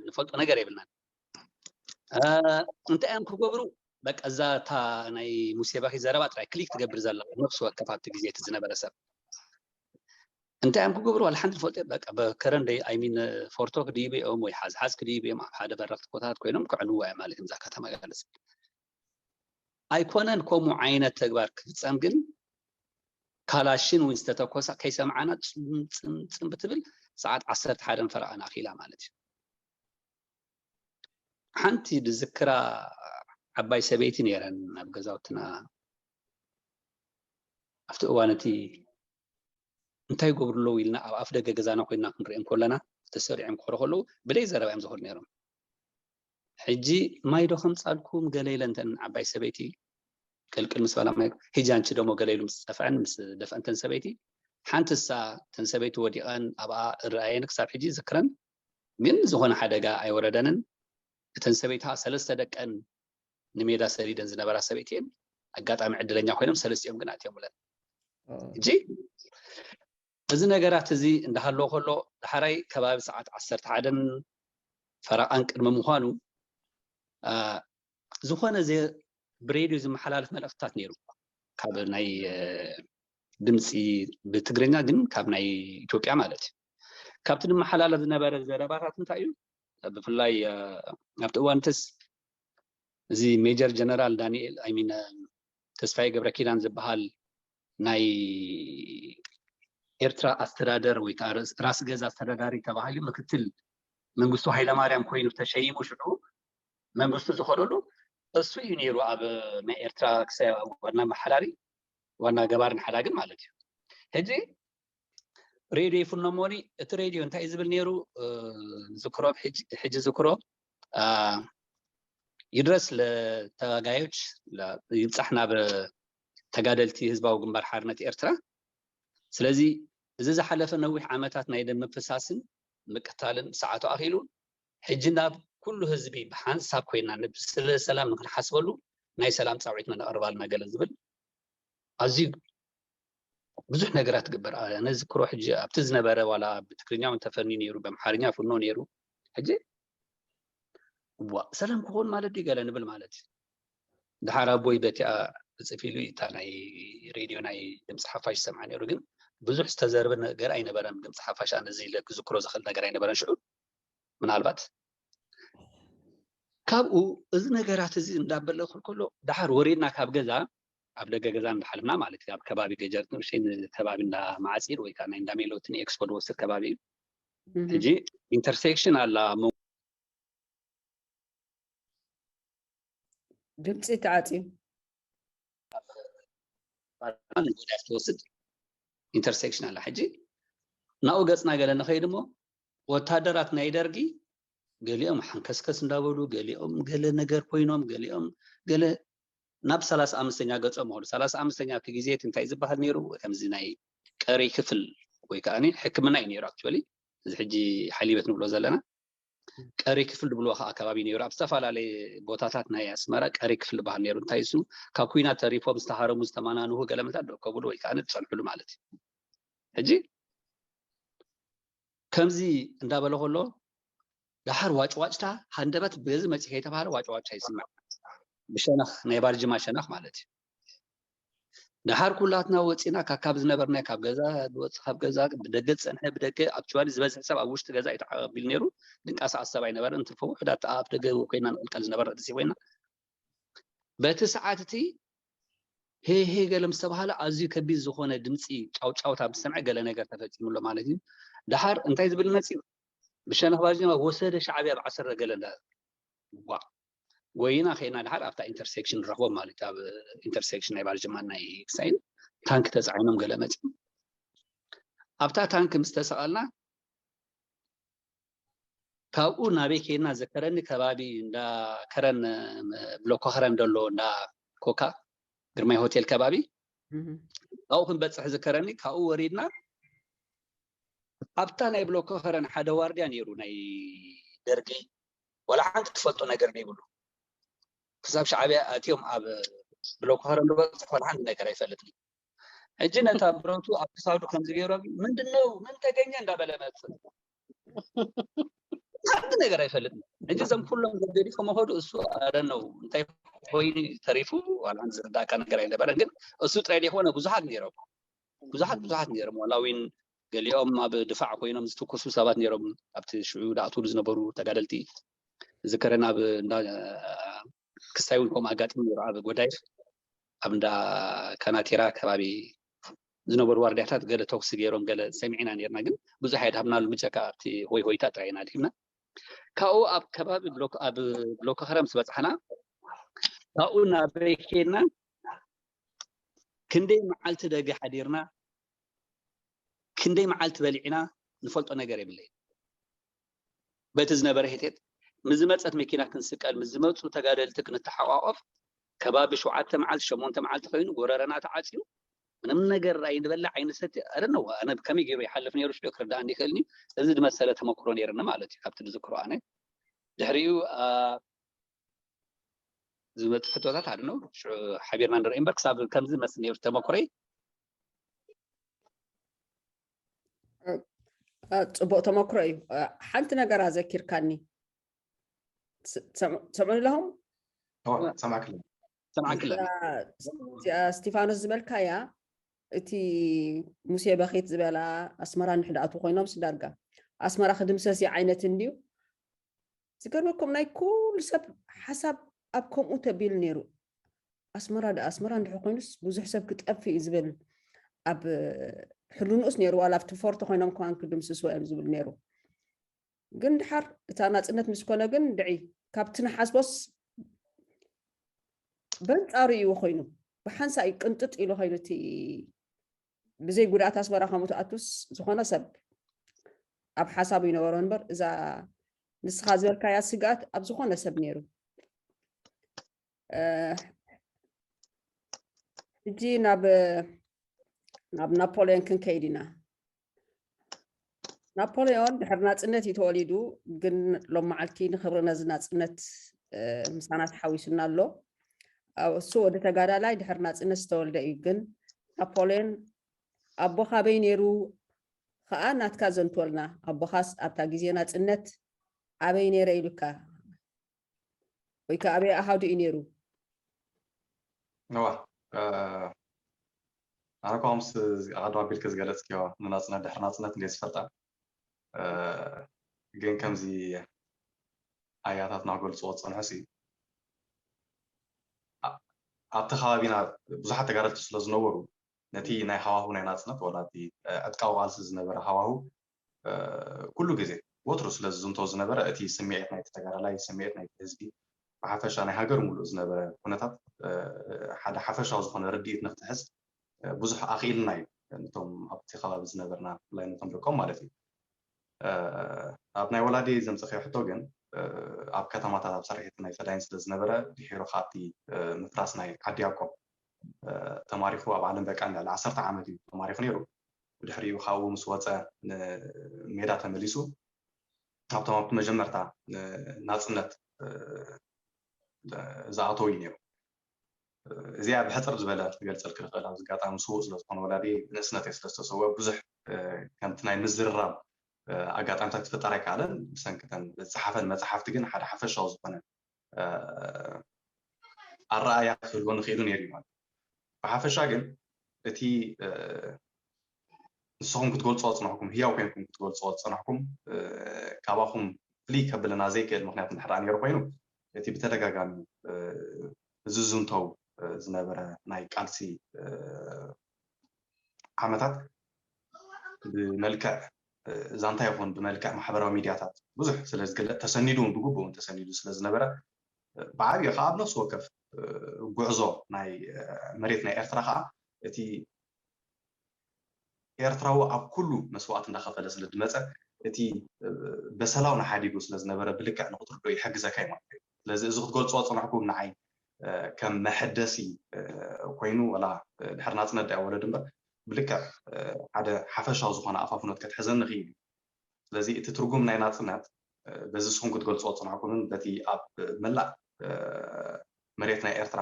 ንፈልጦ ነገር የብልናን። እንታይ እዮም ክገብሩ? በቃ እዛ እታ ናይ ሙሴ ባኪ ዘረባ ጥራይ ክሊክ ትገብር ዘላ ነብሲ ወከፍ ኣብቲ ግዜ እቲ ዝነበረ ሰብ እንታይ እዮም ክገብሩ ዋላ ሓንቲ ፈልጦ በቃ በከረን ደይ ኣይሚን ፎርቶ ክድይቡ እዮም ወይ ሓዝሓዝ ክድይቡ እዮም ኣብ ሓደ በረኽቲ ቦታታት ኮይኖም ክዕንዋ እዮም ማለት እዮም እዛ ከተማ ገለፅ ኣይኮነን ከምኡ ዓይነት ተግባር ክፍፀም ግን ካላሽን እውን ዝተተኮሳ ከይሰምዓና ፅምፅምፅም ብትብል ሰዓት ዓሰርተ ሓደን ፈረቓን ኣኺላ ማለት እዩ ሓንቲ ዝዝክራ ዓባይ ሰበይቲ ነይረን ኣብ ገዛውትና ኣብቲ እዋን እቲ እንታይ ይገብሩ ኣለዉ ኢልና ኣብ ኣፍ ደገ ገዛና ኮይንና ክንሪኦም ከለና ተሰሪዖም ክኸዱ ከለዉ ብደይ ዘረባ እዮም ዝኸዱ ነይሮም ሕጂ ማይ ዶ ከምፃልኩም ገለ ኢለ እንተን ዓባይ ሰበይቲ ቅልቅል ምስ በላ ማይ ሂጂ ኣንቺ ደሞ ገለ ኢሉ ምስ ፀፍዐን ምስ ደፍአንተን ሰበይቲ ሓንቲ እሳ እተን ሰበይቲ ወዲቐን ኣብኣ እረኣየን ክሳብ ሕጂ ዝክረን ግን ዝኾነ ሓደጋ ኣይወረደንን እተን ሰበይቲ ከዓ ሰለስተ ደቀን ንሜዳ ሰዲደን ዝነበራ ሰበይቲ እየን ኣጋጣሚ ዕድለኛ ኮይኖም ሰለስቲኦም ግን ኣትዮምለን ሕጂ እዚ ነገራት እዚ እንዳሃለወ ከሎ ዳሕራይ ከባቢ ሰዓት ዓሰርተ ሓደን ፈረቓን ቅድሚ ምዃኑ ዝኾነ ብሬድዮ ዝመሓላለፍ መልእኽትታት ነይሩ ካብ ናይ ድምፂ ብትግርኛ ግን ካብ ናይ ኢትዮጵያ ማለት እዩ ካብቲ ዝመሓላለፍ ዝነበረ ዘረባታት እንታይ እዩ ብፍላይ ኣብቲ እዋንትስ እዚ ሜጀር ጀነራል ዳንኤል ኣይሚን ተስፋዬ ገብረኪዳን ዝበሃል ናይ ኤርትራ ኣስተዳደር ወይ ከዓ ራስ ገዝ ኣስተዳዳሪ ተባሂሉ ምክትል መንግስቱ ሃይለማርያም ኮይኑ ተሸይሙ ሽዑ መንግስቱ ዝኸደሉ እሱ እዩ ነይሩ ኣብ ናይ ኤርትራ ክሳይ ዋና መሓዳሪ ዋና ገባርን ሓዳግን ማለት እዩ ሕጂ ሬድዮ ይፍኖ እሞኒ እቲ ሬድዮ እንታይ ዝብል ነይሩ ዝክሮ ሕጂ ዝክሮ ይድረስ ለተጋዮች ይብፃሕ ናብ ተጋደልቲ ህዝባዊ ግንባር ሓርነት ኤርትራ ስለዚ እዚ ዝሓለፈ ነዊሕ ዓመታት ናይ ደም ምፍሳስን ምቅታልን ሰዓቱ ኣኺሉ ሕጂ ናብ ኩሉ ህዝቢ ብሓንሳብ ኮይና ስለ ሰላም ንክንሓስበሉ ናይ ሰላም ፃውዒት መነቐርባልና ገለ ዝብል ኣዝዩ ብዙሕ ነገራት ትግበር ነዚ ክሮ ሕጂ ኣብቲ ዝነበረ ዋላ ብትግርኛ እውን ተፈኒ ነይሩ በምሓርኛ ፍኖ ነይሩ ሕጂ ዋ ሰላም ክኾን ማለት ድዩ ገለ ንብል ማለት እዩ ድሓር ኣቦይ በቲኣ እፅፍ ኢሉ እታ ናይ ሬድዮ ናይ ድምፂ ሓፋሽ ዝሰምዓ ነይሩ ግን ብዙሕ ዝተዘርበ ነገር ኣይነበረን ድምፂ ሓፋሽ ኣነ እዚ ኢለ ክዝክሮ ዝኽእል ነገር ኣይነበረን ሽዑ ምናልባት ካብኡ እዚ ነገራት እዚ እንዳበለ ክል ከሎ ድሓር ወሪድና ካብ ገዛ ኣብ ደገ ገዛ እንዳሓልፍና ማለት እዩ ኣብ ከባቢ ገጀርት ንእሽተይ ከባቢ እንዳ ማዓፂድ ወይ ከዓ ናይ እንዳሜሎት ንኤክስፖ ዝወስድ ከባቢ እዩ ሕጂ ኢንተርሴክሽን ኣላ ድምፂ ተዓፅዩ ትወስድ ኢንተርሴክሽን ኣላ ሕጂ ናብኡ ገፅና ገለ ንኸይድ እሞ ወታደራት ናይ ደርጊ ገሊኦም ሓንከስከስ እንዳበሉ ገሊኦም ገለ ነገር ኮይኖም ገሊኦም ገለ ናብ ሰላሳ ኣምስተኛ ገፆም ሆኑ ሰላሳ ኣምስተኛ እቲ ግዜ እቲ እንታይ ዝበሃል ነይሩ ከምዚ ናይ ቀሪ ክፍል ወይ ከዓ ሕክምና እዩ ነይሩ ኣክቹዋሊ እዚ ሕጂ ሓሊበት ንብሎ ዘለና ቀሪ ክፍል ዝብልዎ ከዓ ከባቢ ነይሩ ኣብ ዝተፈላለየ ቦታታት ናይ ኣስመራ ቀሪ ክፍል ዝበሃል ነይሩ እንታይ እሱ ካብ ኩናት ተሪፎም ዝተሃረሙ ዝተመናንሁ ገለመታት ዝርከብሉ ወይ ከዓ ዝፀንሕሉ ማለት እዩ ሕጂ ከምዚ እንዳበለ ከሎ ደሓር ዋጭዋጭታ ሃንደበት በዚ መፂ ከይተባሃለ ዋጭዋጭታ ይስማዕ ብሸነኽ ናይ ባርጅማ ሸነኽ ማለት እዩ ደሓር ኩላትና ወፂና ካብ ዝነበርና ካብ ገዛ ዝወፅ ካብ ገዛ ብደገ ዝፀንሐ ብደገ ኣብ ችዋሊ ዝበዝሕ ሰብ ኣብ ውሽጢ ገዛ እዩ ተዓቢሉ ነይሩ ድንቃሳቀስ ሰብ ኣይነበረን እንትርፎ ውሕዳት ኣብ ደገ ኮይና ንቅልቀል ዝነበረ ደስ ኮይና በቲ ሰዓት እቲ ሄሄ ገለ ምስ ተባሃለ ኣዝዩ ከቢድ ዝኾነ ድምፂ ጫውጫውታ ምስ ሰምዐ ገለ ነገር ተፈፂሙ ኣሎ ማለት እዩ። ደሓር እንታይ ዝብል መፂኡ? ብሸነኽ ባርጅማ ወሰደ ሻዕብያ ብዓሰርተ ገለ እንዳ ጓዕ ጎይና ከይና ድሓር ኣብታ ኢንተርሴክሽን ንረኽቦም ማለት እዩ። ኣብ ኢንተርሴክሽን ናይ ባልጅማን ናይ ክሳይን ታንክ ተፃዒኖም ገለ መፅዮም። ኣብታ ታንክ ምስ ተሰቐልና ካብኡ ናበይ ከይድና ዝከረኒ ከባቢ እንዳ ከረን ብሎኮ ከረን ደሎ እንዳ ኮካ ግርማይ ሆቴል ከባቢ ካብኡ ክንበፅሕ ዝከረኒ ካብኡ ወሪድና ኣብታ ናይ ብሎኮ ከረን ሓደ ዋርድያ ነይሩ ናይ ደርጊ ወላ ሓንቲ ትፈልጦ ነገር ዘይብሉ ክሳብ ሻዕብያ ኣትዮም ኣብ ብሎኮ ከረን ዝበፅሕ ወላ ሓንቲ ነገር ኣይፈልጥን ሕጂ ነታ ብረቱ ኣብ ክሳዱ ከምዚ ገይሮም ምንድነው ምን ተገኘ እንዳበለ መፅእ ሓንቲ ነገር ኣይፈልጥን ሕጂ እዞም ኩሎም ገዲፎም ከዱ እሱ ኣረነው እንታይ ኮይኑ ተሪፉ ዋላ ዝርዳእካ ነገር ኣይነበረን ግን እሱ ጥራይ ዘይኮነ ብዙሓት ነይሮም ብዙሓት ብዙሓት ነይሮም ዋላ ዊን ገሊኦም ኣብ ድፋዕ ኮይኖም ዝትኩሱ ሰባት ነይሮም ኣብቲ ሽዑ ዳእትሉ ዝነበሩ ተጋደልቲ ዝከረን ኣብ ክስታይ እውን ከምኡ ኣጋጢሙ ነይሩ ኣብ ጎዳይፍ ኣብ እንዳ ካናቴራ ከባቢ ዝነበሩ ዋርድያታት ገለ ተኩሲ ገይሮም ገለ ሰሚዕና ነርና ግን ብዙሕ ኣይድሃብናሉ ብጀካ ኣብቲ ሆይ ሆይታ ጥራይ ኢና ድሂብና ካብኡ ኣብ ከባቢ ኣብ ብሎኮ ከረም ዝበፅሓና ካብኡ ናበይ ከድና ክንደይ መዓልቲ ደገ ሓዲርና ክንደይ መዓልቲ በሊዕና ንፈልጦ ነገር የብለይ በቲ ዝነበረ ሄቴት ምስ ዝመፀት መኪና ክንስቀል ምስ ዝመፁ ተጋደልቲ ክንተሓቋቆፍ ከባቢ ሸውዓተ መዓልቲ ሸሞንተ መዓልቲ ኮይኑ ጎረረና ተዓፅዩ ምንም ነገር ኣይንበልዕ ኣይንሰቲ ኣረነዋ ኣነ ከመይ ገይሩ ይሓልፍ ነይሩ ሽዑ ክርዳእኒ ይኽእልኒ እዚ ዝመሰለ ተመክሮ ነይርኒ ማለት እዩ ካብቲ ዝዝክሮ ኣነ ድሕሪኡ ዝመፁ ሕቶታት ኣድነው ሓቢርና ንርኢ እምበር ክሳብ ከምዚ መስል ነይሩ ተመክሮይ ፅቡቅ ተመክሮ እዩ ሓንቲ ነገር ኣዘኪርካኒ ሰምዑ ኣለኹም ሰማዕክለ ሰማዕክለ እስቲፋኖስ ዝበልካያ እቲ ሙሴ በኺት ዝበላ ኣስመራ ንሕዳኣቱ ኮይኖም ስዳርጋ ኣስመራ ክድምሰስ ዓይነት እንድዩ ዝገርመኩም ናይ ኩሉ ሰብ ሓሳብ ኣብ ከምኡ ተቢሉ ነይሩ ኣስመራ ደ ኣስመራ እንድሕ ኮይኑስ ብዙሕ ሰብ ክጠፍ እዩ ዝብል ኣብ ሕሉንኡስ ነይሩ ዋላ ኣብቲ ፎርቶ ኮይኖም ከዋን ክድምስስዎ እዮም ዝብል ነይሩ ግን ድሓር እታ ናፅነት ምስ ኮነ ግን ድዒ ካብቲ ንሓስቦስ በንፃሩ እዩ ኮይኑ ብሓንሳ እዩ ቅንጥጥ ኢሉ ኮይኑ እቲ ብዘይ ጉድኣት ኣስመራ ከምኡ ትኣቱስ ዝኾነ ሰብ ኣብ ሓሳቡ ይነበሮ እምበር እዛ ንስኻ ዝበልካያ ስግኣት ኣብ ዝኾነ ሰብ ነይሩ ሕጂ ናብ ናብ ናፖሊዮን ክንከይድ ኢና ናፖሊዮን ድሕሪ ናፅነት እዩ ተወሊዱ ግን ሎም መዓልቲ ንክብሪ ነዚ ናፅነት ምሳና ተሓዊሱና ኣሎ እሱ ወዲ ተጋዳላይ ድሕሪ ናፅነት ዝተወልደ እዩ ግን ናፖሊዮን ኣቦኻ ኣበይ ነይሩ ከዓ ናትካ ዘንትወልና ኣቦኻስ ኣብታ ግዜ ናፅነት ኣበይ ነይረ ኢሉካ ወይ ከዓ ኣበይ ኣሃዱ እዩ ነይሩ ነዋ ኣነ ከ ምስ ኣቐድም ኣቢልክ ዝገለፅክዮ ንናፅነት ድሕሪ ናፅነት እንደ ዝፈልጣ ግን ከምዚ ኣያታትና ክገልፅዎ ዝፀንሑ ሲ ኣብቲ ከባቢና ብዙሓት ተጋደልቲ ስለ ዝነበሩ ነቲ ናይ ሃዋሁ ናይ ናፅነት ወላ እቲ ዕጥቃዊ ቃልሲ ዝነበረ ሃዋሁ ኩሉ ግዜ ወትሩ ስለ ዝዝንቶ ዝነበረ እቲ ስምዒት ናይቲ ተጋዳላይ ስምዒት ናይቲ ህዝቢ ብሓፈሻ ናይ ሃገር ሙሉእ ዝነበረ ኩነታት ሓደ ሓፈሻዊ ዝኾነ ርድኢት ንክትሕዝ ብዙሕ ኣኽኢልና እዩ ነቶም ኣብቲ ከባቢ ዝነበርና ብፍላይ ነቶም ደቆም ማለት እዩ ኣብ ናይ ወላዲ ዘምፀኸዮ ሕቶ ግን ኣብ ከተማታት ኣብ ሰሪሒት ናይ ፈዳይን ስለ ዝነበረ ድሒሩ ካብቲ ምፍራስ ናይ ዓዲ ያቆብ ተማሪኹ ኣብ ዓለም በቃ ልዕሊ ዓሰርተ ዓመት እዩ ተማሪኹ ነይሩ ብድሕሪኡ ካብኡ ምስ ወፀ ሜዳ ተመሊሱ ካብቶም ኣብቲ መጀመርታ ናፅነት ዝኣተው እዩ ነይሩ እዚኣ ብሕፅር ዝበለ ክገልፀልክ ዝኽእል ኣብዚ ኣጋጣሚ ስዉእ ስለዝኾነ ወላዲ ብንእስነት እየ ስለዝተሰወ ብዙሕ ከምቲ ናይ ምዝርራብ ኣጋጣሚታት ክፍጠር ኣይከኣለን ብሰንክተን ዝፀሓፈን መፅሓፍቲ ግን ሓደ ሓፈሻዊ ዝኾነ ኣረኣያ ክህልዎ ንኽእሉ ነይሩ እዩ ማለት ብሓፈሻ ግን እቲ ንስኹም ክትገልፅዎ ዝፀናሕኩም ህያው ኮይንኩም ክትገልፅዎ ዝፀናሕኩም ካባኹም ፍልይ ከብለና ዘይክእል ምክንያት እንድሕር ነይሩ ኮይኑ እቲ ብተደጋጋሚ ዝዝንተው ዝነበረ ናይ ቃልሲ ዓመታት ብመልክዕ ዛንታ ይኹን ብመልክዕ ማሕበራዊ ሚድያታት ብዙሕ ስለ ዝግለጽ፣ ተሰኒዱ እውን ብግቡእ እውን ተሰኒዱ ስለ ዝነበረ፣ ብዓብዩ ከዓ ኣብ ነፍሲ ወከፍ ጉዕዞ ናይ መሬት ናይ ኤርትራ ከዓ እቲ ኤርትራዊ ኣብ ኩሉ መስዋእቲ እንዳኸፈለ ስለ ዝመፀ፣ እቲ በሰላው ንሓዲጉ ስለ ዝነበረ ብልክዕ ንክትርዶ ይሕግዘካ እዩ ማለት እዩ። ስለዚ እዚ ክትገልፅዎ ዝፅናሕኩም ንዓይ ከም መሐደሲ ኮይኑ፣ ወላ ድሕሪ ናፅነት ዳይ ወለድ እምበር፣ ብልክዕ ሓደ ሓፈሻዊ ዝኾነ ኣፋፍኖት ከትሕዘኒ ይኽእል እዩ። ስለዚ እቲ ትርጉም ናይ ናፅነት በዚ ንስኹም ክትገልፅዎ ዝፅናሕኩምን በቲ ኣብ መላእ መሬት ናይ ኤርትራ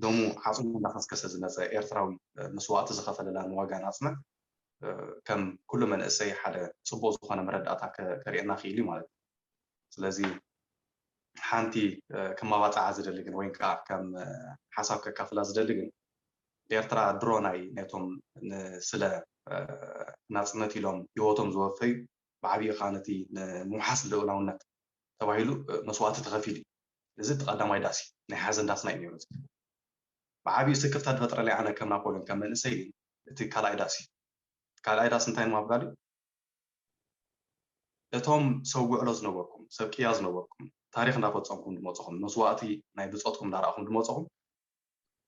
ደሙ ዓፅሙ እንዳኸስከሰ ዝመፀ ኤርትራዊ መስዋእቲ ዝኸፈለላን ዋጋ ናፅነት ከም ኩሉ መንእሰይ ሓደ ፅቡቅ ዝኾነ መረዳእታ ከርእየና ክእል እዩ ማለት እዩ። ስለዚ ሓንቲ ከማባፅዓ ዝደሊ ግን ወይ ከዓ ከም ሓሳብ ከካፍላ ዝደሊ ግን፣ ኤርትራ ድሮ ናይ ነቶም ስለ ናፅነት ኢሎም ህይወቶም ዝወፈዩ ብዓብዩ ከዓ ነቲ ንምውሓስ ልኡላውነት ተባሂሉ መስዋእቲ ተኸፊሉ እዩ። እዚ እቲ ቀዳማይ ዳስ እዩ፣ ናይ ሓዘን ዳስና እዩ ነይሩ። ብዓብዩ ስክፍታ ዝፈጥረለይ ኣነ ከም ናፖሊዮን ከም መንእሰይ ግን እቲ ካልኣይ ዳስ እዩ። ካልኣይ ዳስ እንታይ ንምባል እዩ? እቶም ሰብ ውዕሎ ዝነበርኩም፣ ሰብ ቅያ ዝነበርኩም፣ ታሪኽ እንዳፈጸምኩም ዝመጽኹም፣ መስዋእቲ ናይ ብጾትኩም እንዳረኣኹም ዝመጽኹም፣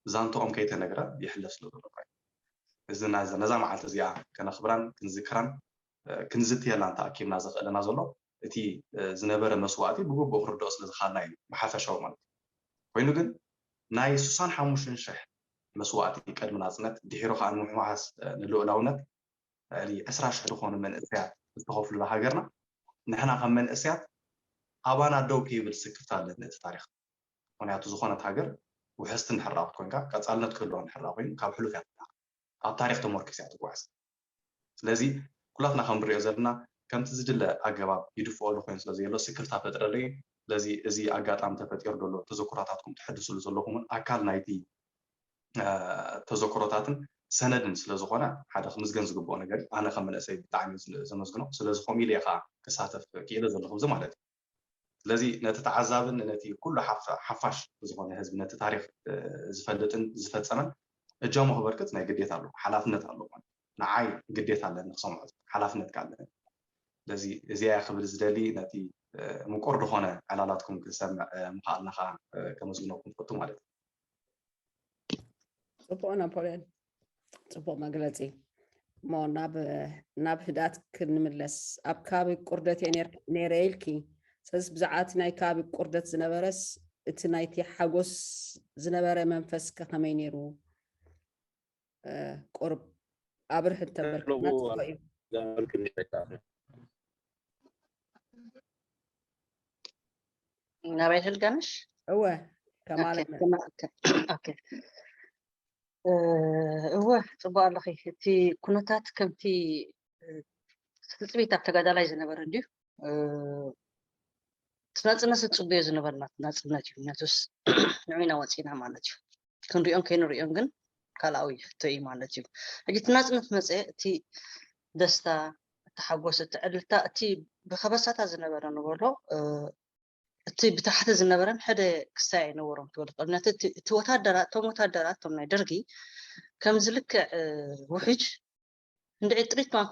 ዛንትኦም ከይተነግረ ይሕለፍ ስለ ዘሎ ጥራይ። እዚ ነዛ መዓልቲ እዚኣ ከነኽብራን ክንዝክራን ክንዝትየላን ተኣኪብና ዘኽእለና ዘሎ እቲ ዝነበረ መስዋእቲ ብግቡእ ክርድኦ ስለ ዝኸኣልና እዩ፣ ብሓፈሻዊ ማለት እዩ። ኮይኑ ግን ናይ ስሳን ሓሙሽተን ሽሕ መስዋእቲ ቅድሚ ናጽነት፣ ድሒሩ ከኣ ንምሕዋስ ንልኡላውነት ልዕሊ ዕስራ ሽሕ ዝኾኑ መንእሰያት ዝተኸፍሉላ ሃገርና፣ ንሕና ከም መንእሰያት ኣባና ደው ከይብል ስክፍታ ኣለኒ እቲ ታሪኽ። ምኽንያቱ ዝኾነት ሃገር ውሕስቲ እንድሕር ደኣ ክትኮይንካ፣ ቀጻልነት ክህልዋ እንድሕር ደኣ ኮይኑ፣ ካብ ሕሉፍ እያ ትመሃር። ኣብ ታሪኽ ተመርኪሳ እያ ትጓዓዝ። ስለዚ ኩላትና ከም ንሪኦ ዘለና ከምቲ ዝድለ ኣገባብ ይድፍኦ ኣሎ ኮይኑ ስለ ዘየሎ ስክፍታ ፈጥረለይ። ስለዚ እዚ ኣጋጣሚ ተፈጢሩ ዘሎ ተዘክሮታትኩም ተሐድስሉ ዘለኹም እውን ኣካል ናይቲ ተዘክሮታትን ሰነድን ስለ ዝኾነ ሓደ ክምዝገን ዝግብኦ ነገር እዩ። ኣነ ከም መንእሰይ ብጣዕሚ ዘመስግኖ። ስለዚ ከምኡ ኢለ እየ ከዓ ክሳተፍ ክኢለ ዘለኹ ኣብዚ ማለት እዩ። ስለዚ ነቲ ተዓዛብን ነቲ ኩሉ ሓፋሽ ዝኾነ ህዝቢ ነቲ ታሪኽ ዝፈልጥን ዝፈፀመን እጃሙ ክበርክት ናይ ግዴታ ኣለዎ፣ ሓላፍነት ኣለዎ። ንዓይ ግዴታ ኣለኒ ክሰምዖ፣ ሓላፍነት ኣለኒ። ስለዚ እዚኣ ክብል ዝደሊ ነቲ ምቁር ዝኾነ ዕላላትኩም ክንሰምዕ ምኽኣልና ከዓ ከመስግነኩም ፈቱ ማለት እዩ። ጽቡቕ ናፖልዮን፣ ጽቡቕ መግለጺ። እሞ ናብ ናብ ህዳት ክንምለስ፣ ኣብ ከባቢ ቁርደት እየ ነይረ ኢልኪ። ስለዚ ብዛዕባ እቲ ናይ ከባቢ ቁርደት ዝነበረስ እቲ ናይቲ ሓጎስ ዝነበረ መንፈስ ከ ከመይ ነይሩ? ቁርብ ኣብርህ እንተበልክና ጽቡቕ እዩ። ናበይ ህልጋንሽ? እወ ከማለ እወ ጽቡቅ ኣለኺ። እቲ ኩነታት ከምቲ ትጽቢት ኣብ ተጋዳላይ ዝነበረ እንድዩ። እቲ ናጽነት ዝጽበዮ ዝነበርና ናጽነት እዩ። ምክንያቱስ ንዑ ኢና ወጺና ማለት እዩ። ክንሪኦን ከይንሪኦን ግን ካልኣዊ ሕቶ እዩ ማለት እዩ። ሕጂ እቲ ናጽነት መጸ፣ እቲ ደስታ፣ እቲ ሓጎስ፣ እቲ ዕልልታ፣ እቲ ብከበሳታት ዝነበረ ንበሎ እቲ ብታሕቲ ዝነበረን ሕደ ክሳይ ኣይነበሮም ክብል ይኽእል። ነቲ እቲ ወታደራት እቶም ወታደራት እቶም ናይ ደርጊ ከምዚ ልክዕ ውሕጅ እንድዒ ጥሪት ከማን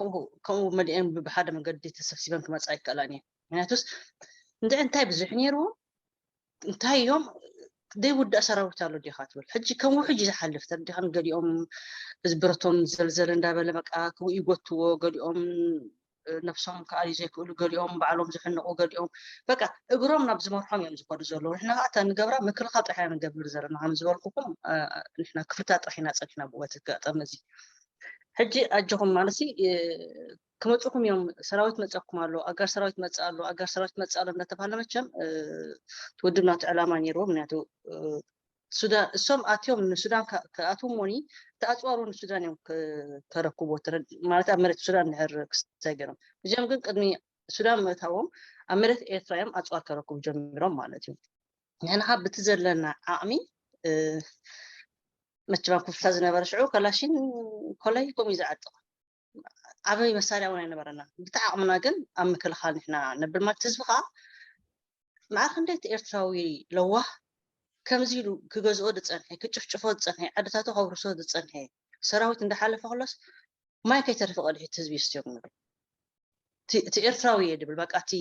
ከምኡ መሊአን ብሓደ መገዲ ተሰብሲበን ክመፃ ኣይከኣላን እየን። ምክንያቱስ እንድዒ እንታይ ብዙሕ ነይርዎም እንታይ እዮም ዘይውዳእ ሰራዊት ኣሎ ዲኻ ትብል። ሕጂ ከም ውሕጅ እዩ ዝሓልፍ ተረዲኻን ገሊኦም እዚ ብረቶም ዘልዘል እንዳበለ በቃ ክው ይጎትዎ ገሊኦም ነብሶም ክኣልዩ ዘይክእሉ ገሊኦም ባዕሎም ዝሕንቑ ገሊኦም በቃ እግሮም ናብ ዝመርሖም እዮም ዝኸዱ ዘለዉ። ንሕና ከዓ እታ ንገብራ ምክልኻል ጥራሕ ኢና ንገብር ዘለና ከም ዝበልኩኹም ንሕና ክፍልታት ጥራሕ ኢና ፀኒሕና ብኡ በቲ ኣጋጣሚ እዚ። ሕጂ ኣጆኹም ማለት ክመፅኹም እዮም ሰራዊት መፀኩም ኣሎ ኣጋር ሰራዊት መፅእ ኣሎ ኣጋር ሰራዊት መፅእ ኣሎ እንዳተባሃለ መቸም እቲ ውድብ ናቱ ዕላማ ነይርዎ ምክንያቱ ሱዳን እሶም ኣትዮም ንሱዳን ክኣትዉ እሞኒ እቲ ኣፅዋር እውን ሱዳን እዮም ከረክብዎ ማለት ኣብ መሬት ሱዳን እንድሕር ክስታይ ገይሮም እዚኦም ግን ቅድሚ ሱዳን ምእታዎም ኣብ መሬት ኤርትራ እዮም ኣፅዋር ከረክቡ ጀሚሮም ማለት እዩ። ንሕና ከዓ ብቲ ዘለና ዓቕሚ መቸም ኣብ ክፍልታት ዝነበረ ሽዑ ከላሽን ኮላይ ከምኡ እዩ ዝዓጥቕ ዓበይ መሳርያ እውን ኣይነበረና ብቲ ዓቕምና ግን ኣብ ምክልኻል ንሕና ነብል ማለት ህዝቢ ከዓ መዓር ክንደይ እቲ ኤርትራዊ ለዋህ ከምዚ ኢሉ ክገዝኦ ዝፀንሐ ክጭፍጭፎ ዝፀንሐ ዓድታቱ ከብርሶ ዝፀንሐ ሰራዊት እንዳሓለፈ ከሎስ ማይ ከይተርፍ ቀዲሑ እቲ ህዝቢ ይስትዮም ንብል እቲ ኤርትራዊ እየ ድብል በቃ እቲ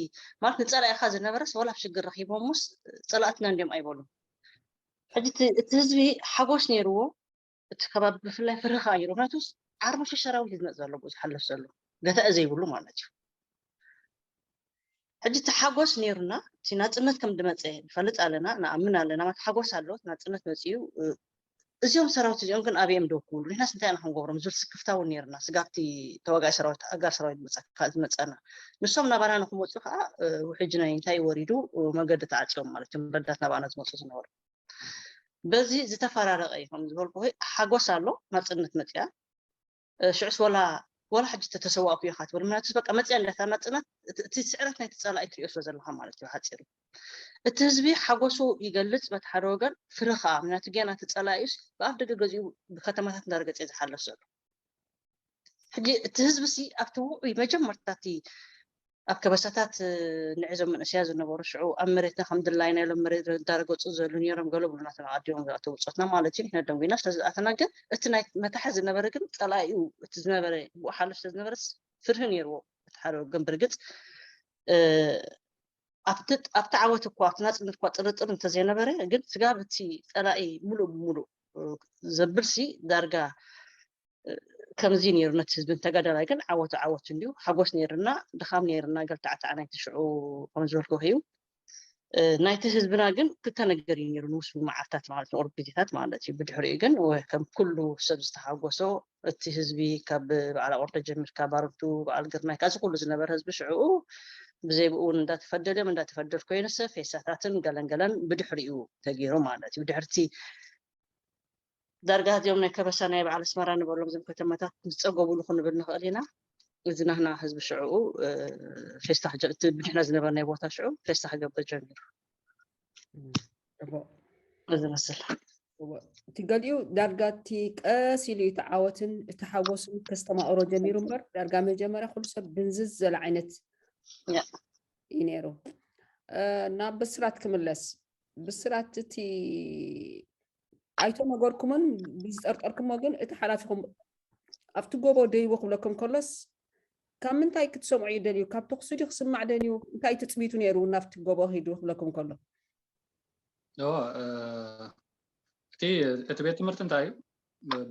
ማለት ንፀላኢኻ ዝነበረስ ዋላ ኣብ ሽግር ረኪቦምስ ፀላእትና እንዲዮም ኣይበሉን። ሕጂ እቲ ህዝቢ ሓጎስ ነይርዎ። እቲ ከባቢ ብፍላይ ፍርህ ከዓ ነይሩ። ምክንያቱ ዓርቢ ሽሽ ሰራዊት እዩ ዝመፅ ዘሎ ብኡ ዝሓልፍ ዘሎ ገታኢ ዘይብሉ ማለት እዩ። ሕጂ እቲ ሓጎስ ነይሩና እቲ ናፅነት ከም ድመፀ ንፈልጥ ኣለና ንኣምን ኣለና ማለት ሓጎስ ኣሎ ናፅነት መፅኡ። እዚኦም ሰራዊት እዚኦም ግን ኣበይ እዮም ደው ክብሉ ንሕናስ እንታይ ኢና ክንገብሮም ዝብል ስክፍታ እውን ነይርና ስጋብቲ ተዋጋኢ ሰራዊት ኣጋር ሰራዊት ዝመፀና። ንሶም ናባና ንክመፁ ከዓ ውሕጅ ናይ እንታይ ወሪዱ መንገዲ ተዓፅዮም ማለት እዮም ረዳት ናባና ዝመፁ ዝነበሩ። በዚ ዝተፈራረቀ እዩ ከም ዝበልኩ ሓጎስ ኣሎ ናፅነት መፅያ ሽዑስ ወላ ወላ ሕጂ ተተሰዋእኩ ኢኻ ትብል ምክንያቱ በቃ መፅያ እንዳታ ናፅነት እቲ ስዕረት ናይ ተፀላኢ ትሪኦ ስለ ዘለካ ማለት እዩ ሓፂሩ። እቲ ህዝቢ ሓጎሱ ይገልፅ በቲ ሓደ ወገን ፍርህ ከዓ ምክንያቱ ጌና ተፀላኢዩስ ብኣፍ ደገ ገዚኡ ብከተማታት እንዳረገፀ ዝሓለፍ ዘሎ። ሕጂ እቲ ህዝቢ ሲ ኣብቲ ውዑይ መጀመርታ እቲ ኣብ ከበሳታት ንዕዞም መንእሰያ ዝነበሩ ሽዑ ኣብ መሬትና ከም ድላይና ኢሎም መሬት እንዳረገፁ ዘሉ ነይሮም ገለ ብሉና ተናኣዲዮም ዝኣተው ብፆትና ማለት እዩ ንሕና ደንጉና ስለዝኣተና ግን እቲ ናይ መታሐ ዝነበረ ግን ፀላኢኡ እቲ ዝነበረ ብኡ ሓልፍ ስለዝነበረ ፍርሂ ነይርዎ እቲ ሓደ ወገን ብርግፅ ኣብቲ ዓወት እኳ ኣብቲ ናፅነት እኳ ጥርጥር እንተዘይነበረ ግን ስጋብ እቲ ፀላኢ ሙሉእ ብሙሉእ ዘብልሲ ዳርጋ ከምዚ ነይሩ ነቲ ህዝብን ተጋዳላይ ግን ዓወቱ ዓወቱ እንዲዩ ሓጎስ ነይርና ድኻም ነይርና ገልታዕታዕ ናይቲ ሽዑ ከም ዝበልኩ እዩ ናይቲ ህዝብና ግን ክልተ ነገር እዩ ነይሩ ንውስኑ መዓልታት ማለት ንቁሩብ ግዜታት ማለት እዩ ብድሕሪኡ ግን ከም ኩሉ ሰብ ዝተሓጎሶ እቲ ህዝቢ ካብ በዓል ኣቆርደ ጀሚርካ ባርንቱ በዓል ግርማይ ካዚ ኩሉ ዝነበረ ህዝቢ ሽዑኡ ብዘይ ብኡ እንዳተፈደደ እንዳተፈደድ ኮይኑሰ ፌሳታትን ገለንገለን ብድሕሪኡ ተገይሩ ማለት እዩ ድሕርቲ ዳርጋ እዚኦም ናይ ከበሳ ናይ በዓል ኣስመራ ንበሎም እዞም ከተማታት ዝፀገቡሉ ክንብል ንኽእል ኢና። እዚ ናህና ህዝቢ ሽዕኡ ፌስታ እቲ ብድሕና ዝነበረ ናይ ቦታ ሽዑ ፌስታ ክገብር ጀሚሩ። እዚ መስል እቲ ገሊኡ ዳርጋ እቲ ቀስ ኢሉ እቲ ዓወትን እቲ ሓጎስን ከስተማቕሮ ጀሚሩ እምበር ዳርጋ መጀመርያ ኩሉ ሰብ ድንዝዝ ዘለ ዓይነት እዩ ነይሩ። ናብ ብስራት ክምለስ ብስራት እቲ ኣይተነገርኩምን ብዝጠርጠርኩሞ ግን እቲ ሓላፊኹም ኣብቲ ጎቦ ደይቡ ክብለኩም ከሎስ ካብ ምንታይ ክትሰምዑ ይደልዩ? ካብ ተኩሲ ድዩ ክስማዕ ደልዩ? እንታይ ትፅቢቱ ነይሩ ናብቲ ጎቦ ሂዱ ክብለኩም ከሎ? እቲ እቲ ቤት ትምህርቲ እንታይ እዩ?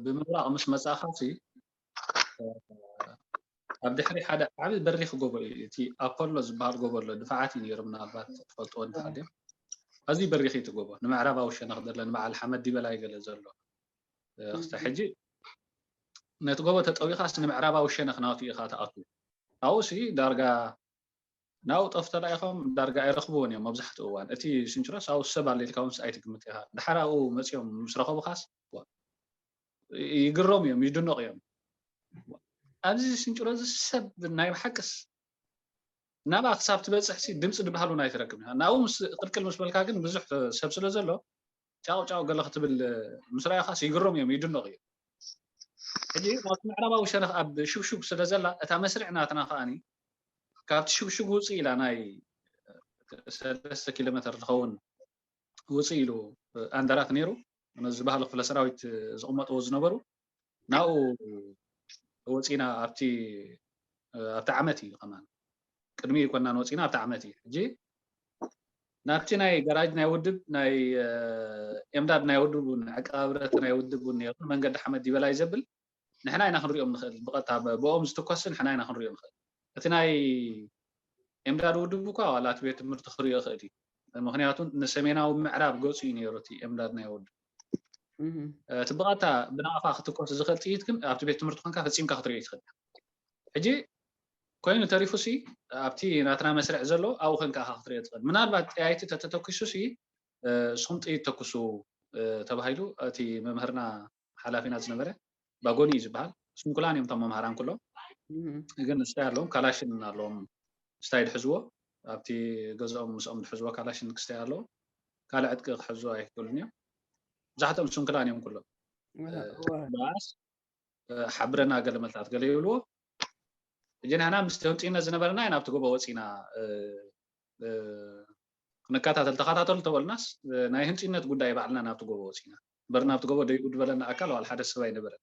ብምብራቕ ምስ መፃእኻ ሲ ኣብ ድሕሪ ሓደ ዓብዪ በሪኽ ጎቦ እዩ። እቲ ኣፖሎ ዝበሃል ጎቦ ኣሎ። ድፋዓት እዩ ነይሩ፣ ምናልባት ትፈልጥዎ እንተሃልዮም። ኣዝዩ በሪኽ እዩ እቲ ጎቦ። ንምዕራባዊ ሸነኽ ዘሎ ንበዓል ሓመድ ዲበላይ ገለ ዘሎ። ክስተ ሕጂ ነቲ ጎቦ ተጠዊኻስ ንምዕራባዊ ሸነኽ ናቱ ኢኻ ትኣቱ። ኣብኡ ሲ ዳርጋ ናብኡ ጠፍ ተላኢኾም ዳርጋ ኣይረኽብዎን እዮም መብዛሕትኡ እዋን። እቲ ስንጭሮስ ኣብኡ ሰብ ኣሎ ኢልካ እውን ኣይትግምት ኢኻ። ድሓር ኣብኡ መፂኦም ምስ ረኸቡኻስ ይግረሙ እዮም፣ ይድነቑ እዮም። ኣብዚ ስንጭሮ እዚ ሰብ ናይ ብሓቅስ ናብኣ ክሳብ ትበፅሕ ሲ ድምፂ ድበሃል እውን ኣይትረክብ ኢኻ። ናብኡ ምስ ቅልቅል ምስ በልካ ግን ብዙሕ ሰብ ስለ ዘሎ ጫው ጫው ገለ ክትብል ምስ ረኣዩኻስ ይግረሙ እዮም፣ ይድነቑ እዮም። ሕጂ ናብቲ ምዕራባዊ ሸነኽ ኣብ ሽግሹግ ስለ ዘላ እታ መስርዕ ናትና ከኣኒ ካብቲ ሽግሹግ ውፅእ ኢላ ናይ ሰለስተ ኪሎ ሜትር ዝኸውን ውፅእ ኢሉ ኣንደራት ነይሩ። ነዚ ባህሊ ክፍለ ሰራዊት ዝቕመጥዎ ዝነበሩ ናብኡ ወፂና ኣብቲ ኣብቲ ዓመት እዩ ከማን ቅድሚ ይኮናን ወፂና ኣብቲ ዓመት እዩ ሕጂ ናብቲ ናይ ገራጅ ናይ ውድብ ናይ ኤምዳድ ናይ ውድብ እውን ዕቃብረት ናይ ውድብ እውን ነይሩ መንገዲ ሓመድ ይበላይ ዘብል ንሕና ኢና ክንሪኦም ንኽእል ብቐጥታ ብኦም ዝትኮስ ንሕና ኢና ክንሪኦ ንኽእል እቲ ናይ ኤምዳድ ውድብ እኳ ዋላ እቲ ቤት ትምህርቲ ክሪኦ ይኽእል እዩ ምክንያቱ ንሰሜናዊ ምዕራብ ገፁ እዩ ነይሩ እቲ ኤምዳድ ናይ ውድብ እቲ ብቐጥታ ብናቕፋ ክትኮስ ዝኽእል ጥይት ግን ኣብቲ ቤት ትምህርቲ ኮንካ ፈፂምካ ክትሪኦ ትኽእል ሕጂ ኮይኑ ተሪፉ ሲ ኣብቲ ናትና መስርዕ ዘሎ ኣብኡ ኮንካ ክትሪኦ ትኽእል ምናልባት ጠያይቲ ተተተኪሱ ሲ ስኹም ጥይት ተኩሱ ተባሂሉ እቲ መምህርና ሓላፊና ዝነበረ ባጎኒ እዩ ዝበሃል ስንኩላን እዮም እቶም መምሃራን ኩሎም ግን ንስታይ ኣለዎም ካላሽን ኣለዎም ስታይ ድሕዝዎ ኣብቲ ገዝኦም ምስኦም ድሕዝዎ ካላሽን ክስታይ ኣለዎም ካልእ ዕጥቂ ክሕዙ ኣይክእሉን እዮም ብዙሓቶም ስንኩላን እዮም ኩሎም በኣስ ሓብረና ገለ መልታት ገለ ይብልዎ ሕጂ ንሕና ምስ ተንፂነ ዝነበረና ናብቲ ጎቦ ወፂና ክንከታተል ተኸታተሉ ተበልናስ ናይ ህንፂነት ጉዳይ ባዕልና ናብቲ ጎቦ ወፂና በር ናብቲ ጎቦ ደይቡ ዝበለና ኣካል ዋል ሓደ ሰብ ኣይነበረን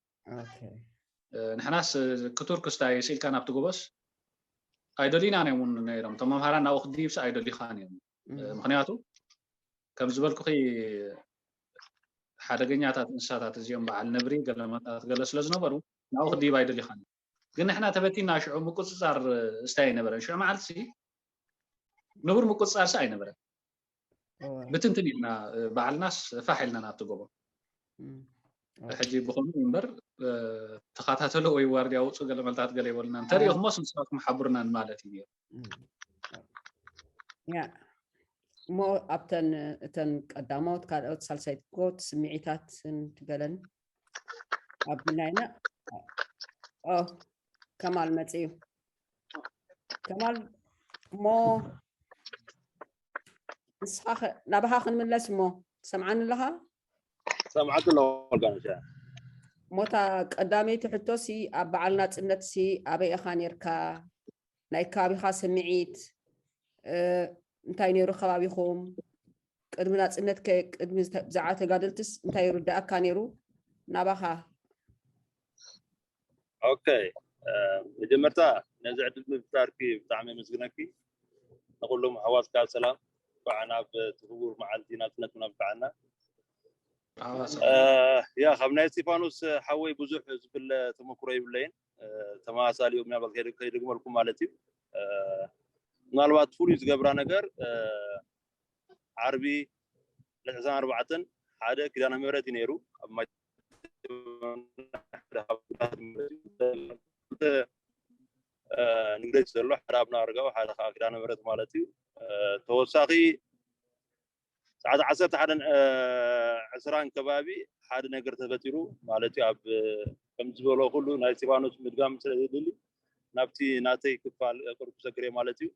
ንሕናስ ክቱር ክስታይ ስኢልካ ናብቲ ጎቦስ ኣይደልዩናን እዮም እውን ነይሮም። እቶም መምሃራን ናብኡ ክድይብሲ ኣይደልዩኻን እዮም። ምክንያቱ ከም ዝበልኩኺ ሓደገኛታት እንስሳታት እዚኦም በዓል ነብሪ ገለመታት ገለ ስለ ዝነበሩ ናብኡ ክድይብ ኣይደልዩኻን እዮም። ግን ንሕና ተበቲና ሽዑ ምቁፅፃር እስታይ ኣይነበረን። ሽዑ መዓልቲ ንቡር ምቁፅፃርሲ ኣይነበረን። ብትንትን ኢልና ባዕልናስ ፋሕ ኢልና ናብቲ ጎቦ። ሕጂ ብኸምኡ እምበር ተኸታተሎ ወይ ዋርድያ ውፁ ገለ መልታት ገለ ይበሉና እንተሪእኹሞስ ንስኻትኩም ሓብሩናን ማለት እዩ ነይሩ። ያ እሞ ኣብተን እተን ቀዳሞት ካልኦት ሳልሳይት ኮት ስምዒታትን ትገለን ኣብልና ኢና። ከማል መፅዩ። ከማል እሞ ንስኻ ናባኻ ክንምለስ እሞ ትሰምዓኒ ኣለኻ? ሰምዓት ኣለዎ ጋሻ። ሞታ ቀዳመይቲ ሕቶሲ ኣብ በዓል ናፅነትሲ ኣበይ ኢኻ ነርካ? ናይ ከባቢኻ ስምዒት እንታይ ነይሩ ከባቢኹም? ቅድሚ ናፅነት ከ ቅድሚ ብዛዕባ ተጋደልትስ እንታይ ይርዳእካ ነይሩ? ናባኻ ኦኬ፣ መጀመርታ ነዚ ዕድል ምፍጣርኪ ብጣዕሚ የመስግነኪ። ንኩሎም ኣሕዋትካ ሰላም፣ እንኳዕ ናብ እቲ ክቡር መዓልቲ ናፅነትና ኣብቅዓና። ያ ካብ ናይ እስጢፋኖስ ሓወይ ብዙሕ ዝፍለ ተመክሮ ይብለይን፣ ተመሳሳሊ እዮም ምናልባት ከይደግመልኩም ማለት እዩ። ምናልባት ፍሉይ ዝገብራ ነገር ዓርቢ ዕለት ዕስራን ኣርባዕተን ሓደ ኪዳነ ምህረት እዩ ነይሩ ኣብ ማይ ንግደት ዘሎ ሓደ ኣብና ኣርጋው ሓደ ከዓ ኪዳነ ምህረት ማለት እዩ። ተወሳኺ ሰዓት ዓሰርተ ሓደን ዕስራን ከባቢ ሓደ ነገር ተፈጢሩ ማለት እዩ። ኣብ ከም ዝበሎ ኩሉ ናይ እስጢፋኖስ ምድጋም ስለ ዘድሊ ናብቲ ናተይ ክፋል ቅርብ ክሰግር ማለት እዩ።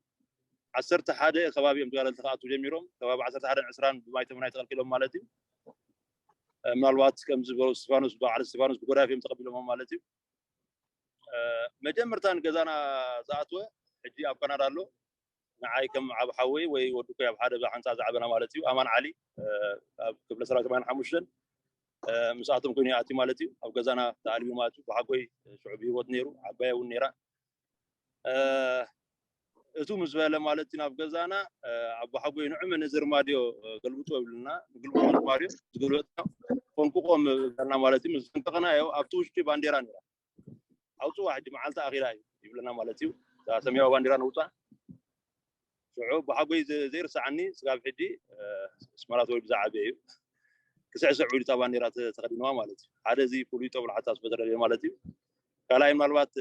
ዓሰርተ ሓደ ከባቢ እዮም ተጋደልቲ ክኣትዉ ጀሚሮም። ከባቢ ዓሰርተ ሓደን ዕስራን ብማይ ተመናይ ተቐልቂሎም ማለት እዩ። ምናልባት ከም ዝበሎ እስጢፋኖስ በዓል እስጢፋኖስ ብጎዳፍ እዮም ተቐቢሎሞ ማለት እዩ። መጀመርታ ንገዛና ዝኣትወ ሕጂ ኣብ ካናዳ ኣሎ። ንዓይ ከም ዓብ ሓወይ ወይ ወዲ ኮይ ኣብ ሓደ ሓንሳ ዝዓበና ማለት እዩ። ኣማን ዓሊ ኣብ ክፍለ ሰራዊት ሰማንያን ሓሙሽተን ምስኣቶም ኮይኑ ይኣትዩ ማለት እዩ። ኣብ ገዛና ተኣልዩ ማለት እዩ። ብሓጎይ ሽዑ ብህይወት ነይሩ። ዓባየ እውን ነይራ። እቱ ምስ በለ ማለት እዩ ናብ ገዛና ኣቦሓጎይ ንዑ መን እዚ ርማድዮ ገልብጦ ይብልና። ንግልብጦ ርማድዮ ዝገልበጥና ፈንቅቆ ምብልና ማለት እዩ። ምስ ፈንቀቕናዮ ኣብቲ ውሽጢ ባንዴራ ነይራ። ኣውፅዋ ሕጂ መዓልቲ ኣኺላ እዩ ይብለና ማለት እዩ። እዛ ሰማያዊ ባንዴራ ነውፃ። ሽዑ ብሓጎይ ዘይርሳዓኒ ስጋብ ሕጂ ስመራ ተወልዱ ዝዓበየ እዩ። ክስዕስዕ ኢሉ እታ ባንዴራ ተኸዲንዋ ማለት እዩ። ሓደ እዚ ፍሉይ ጦብላሕታ ዝፈጠረለይ ማለት እዩ። ካልኣይ ምናልባት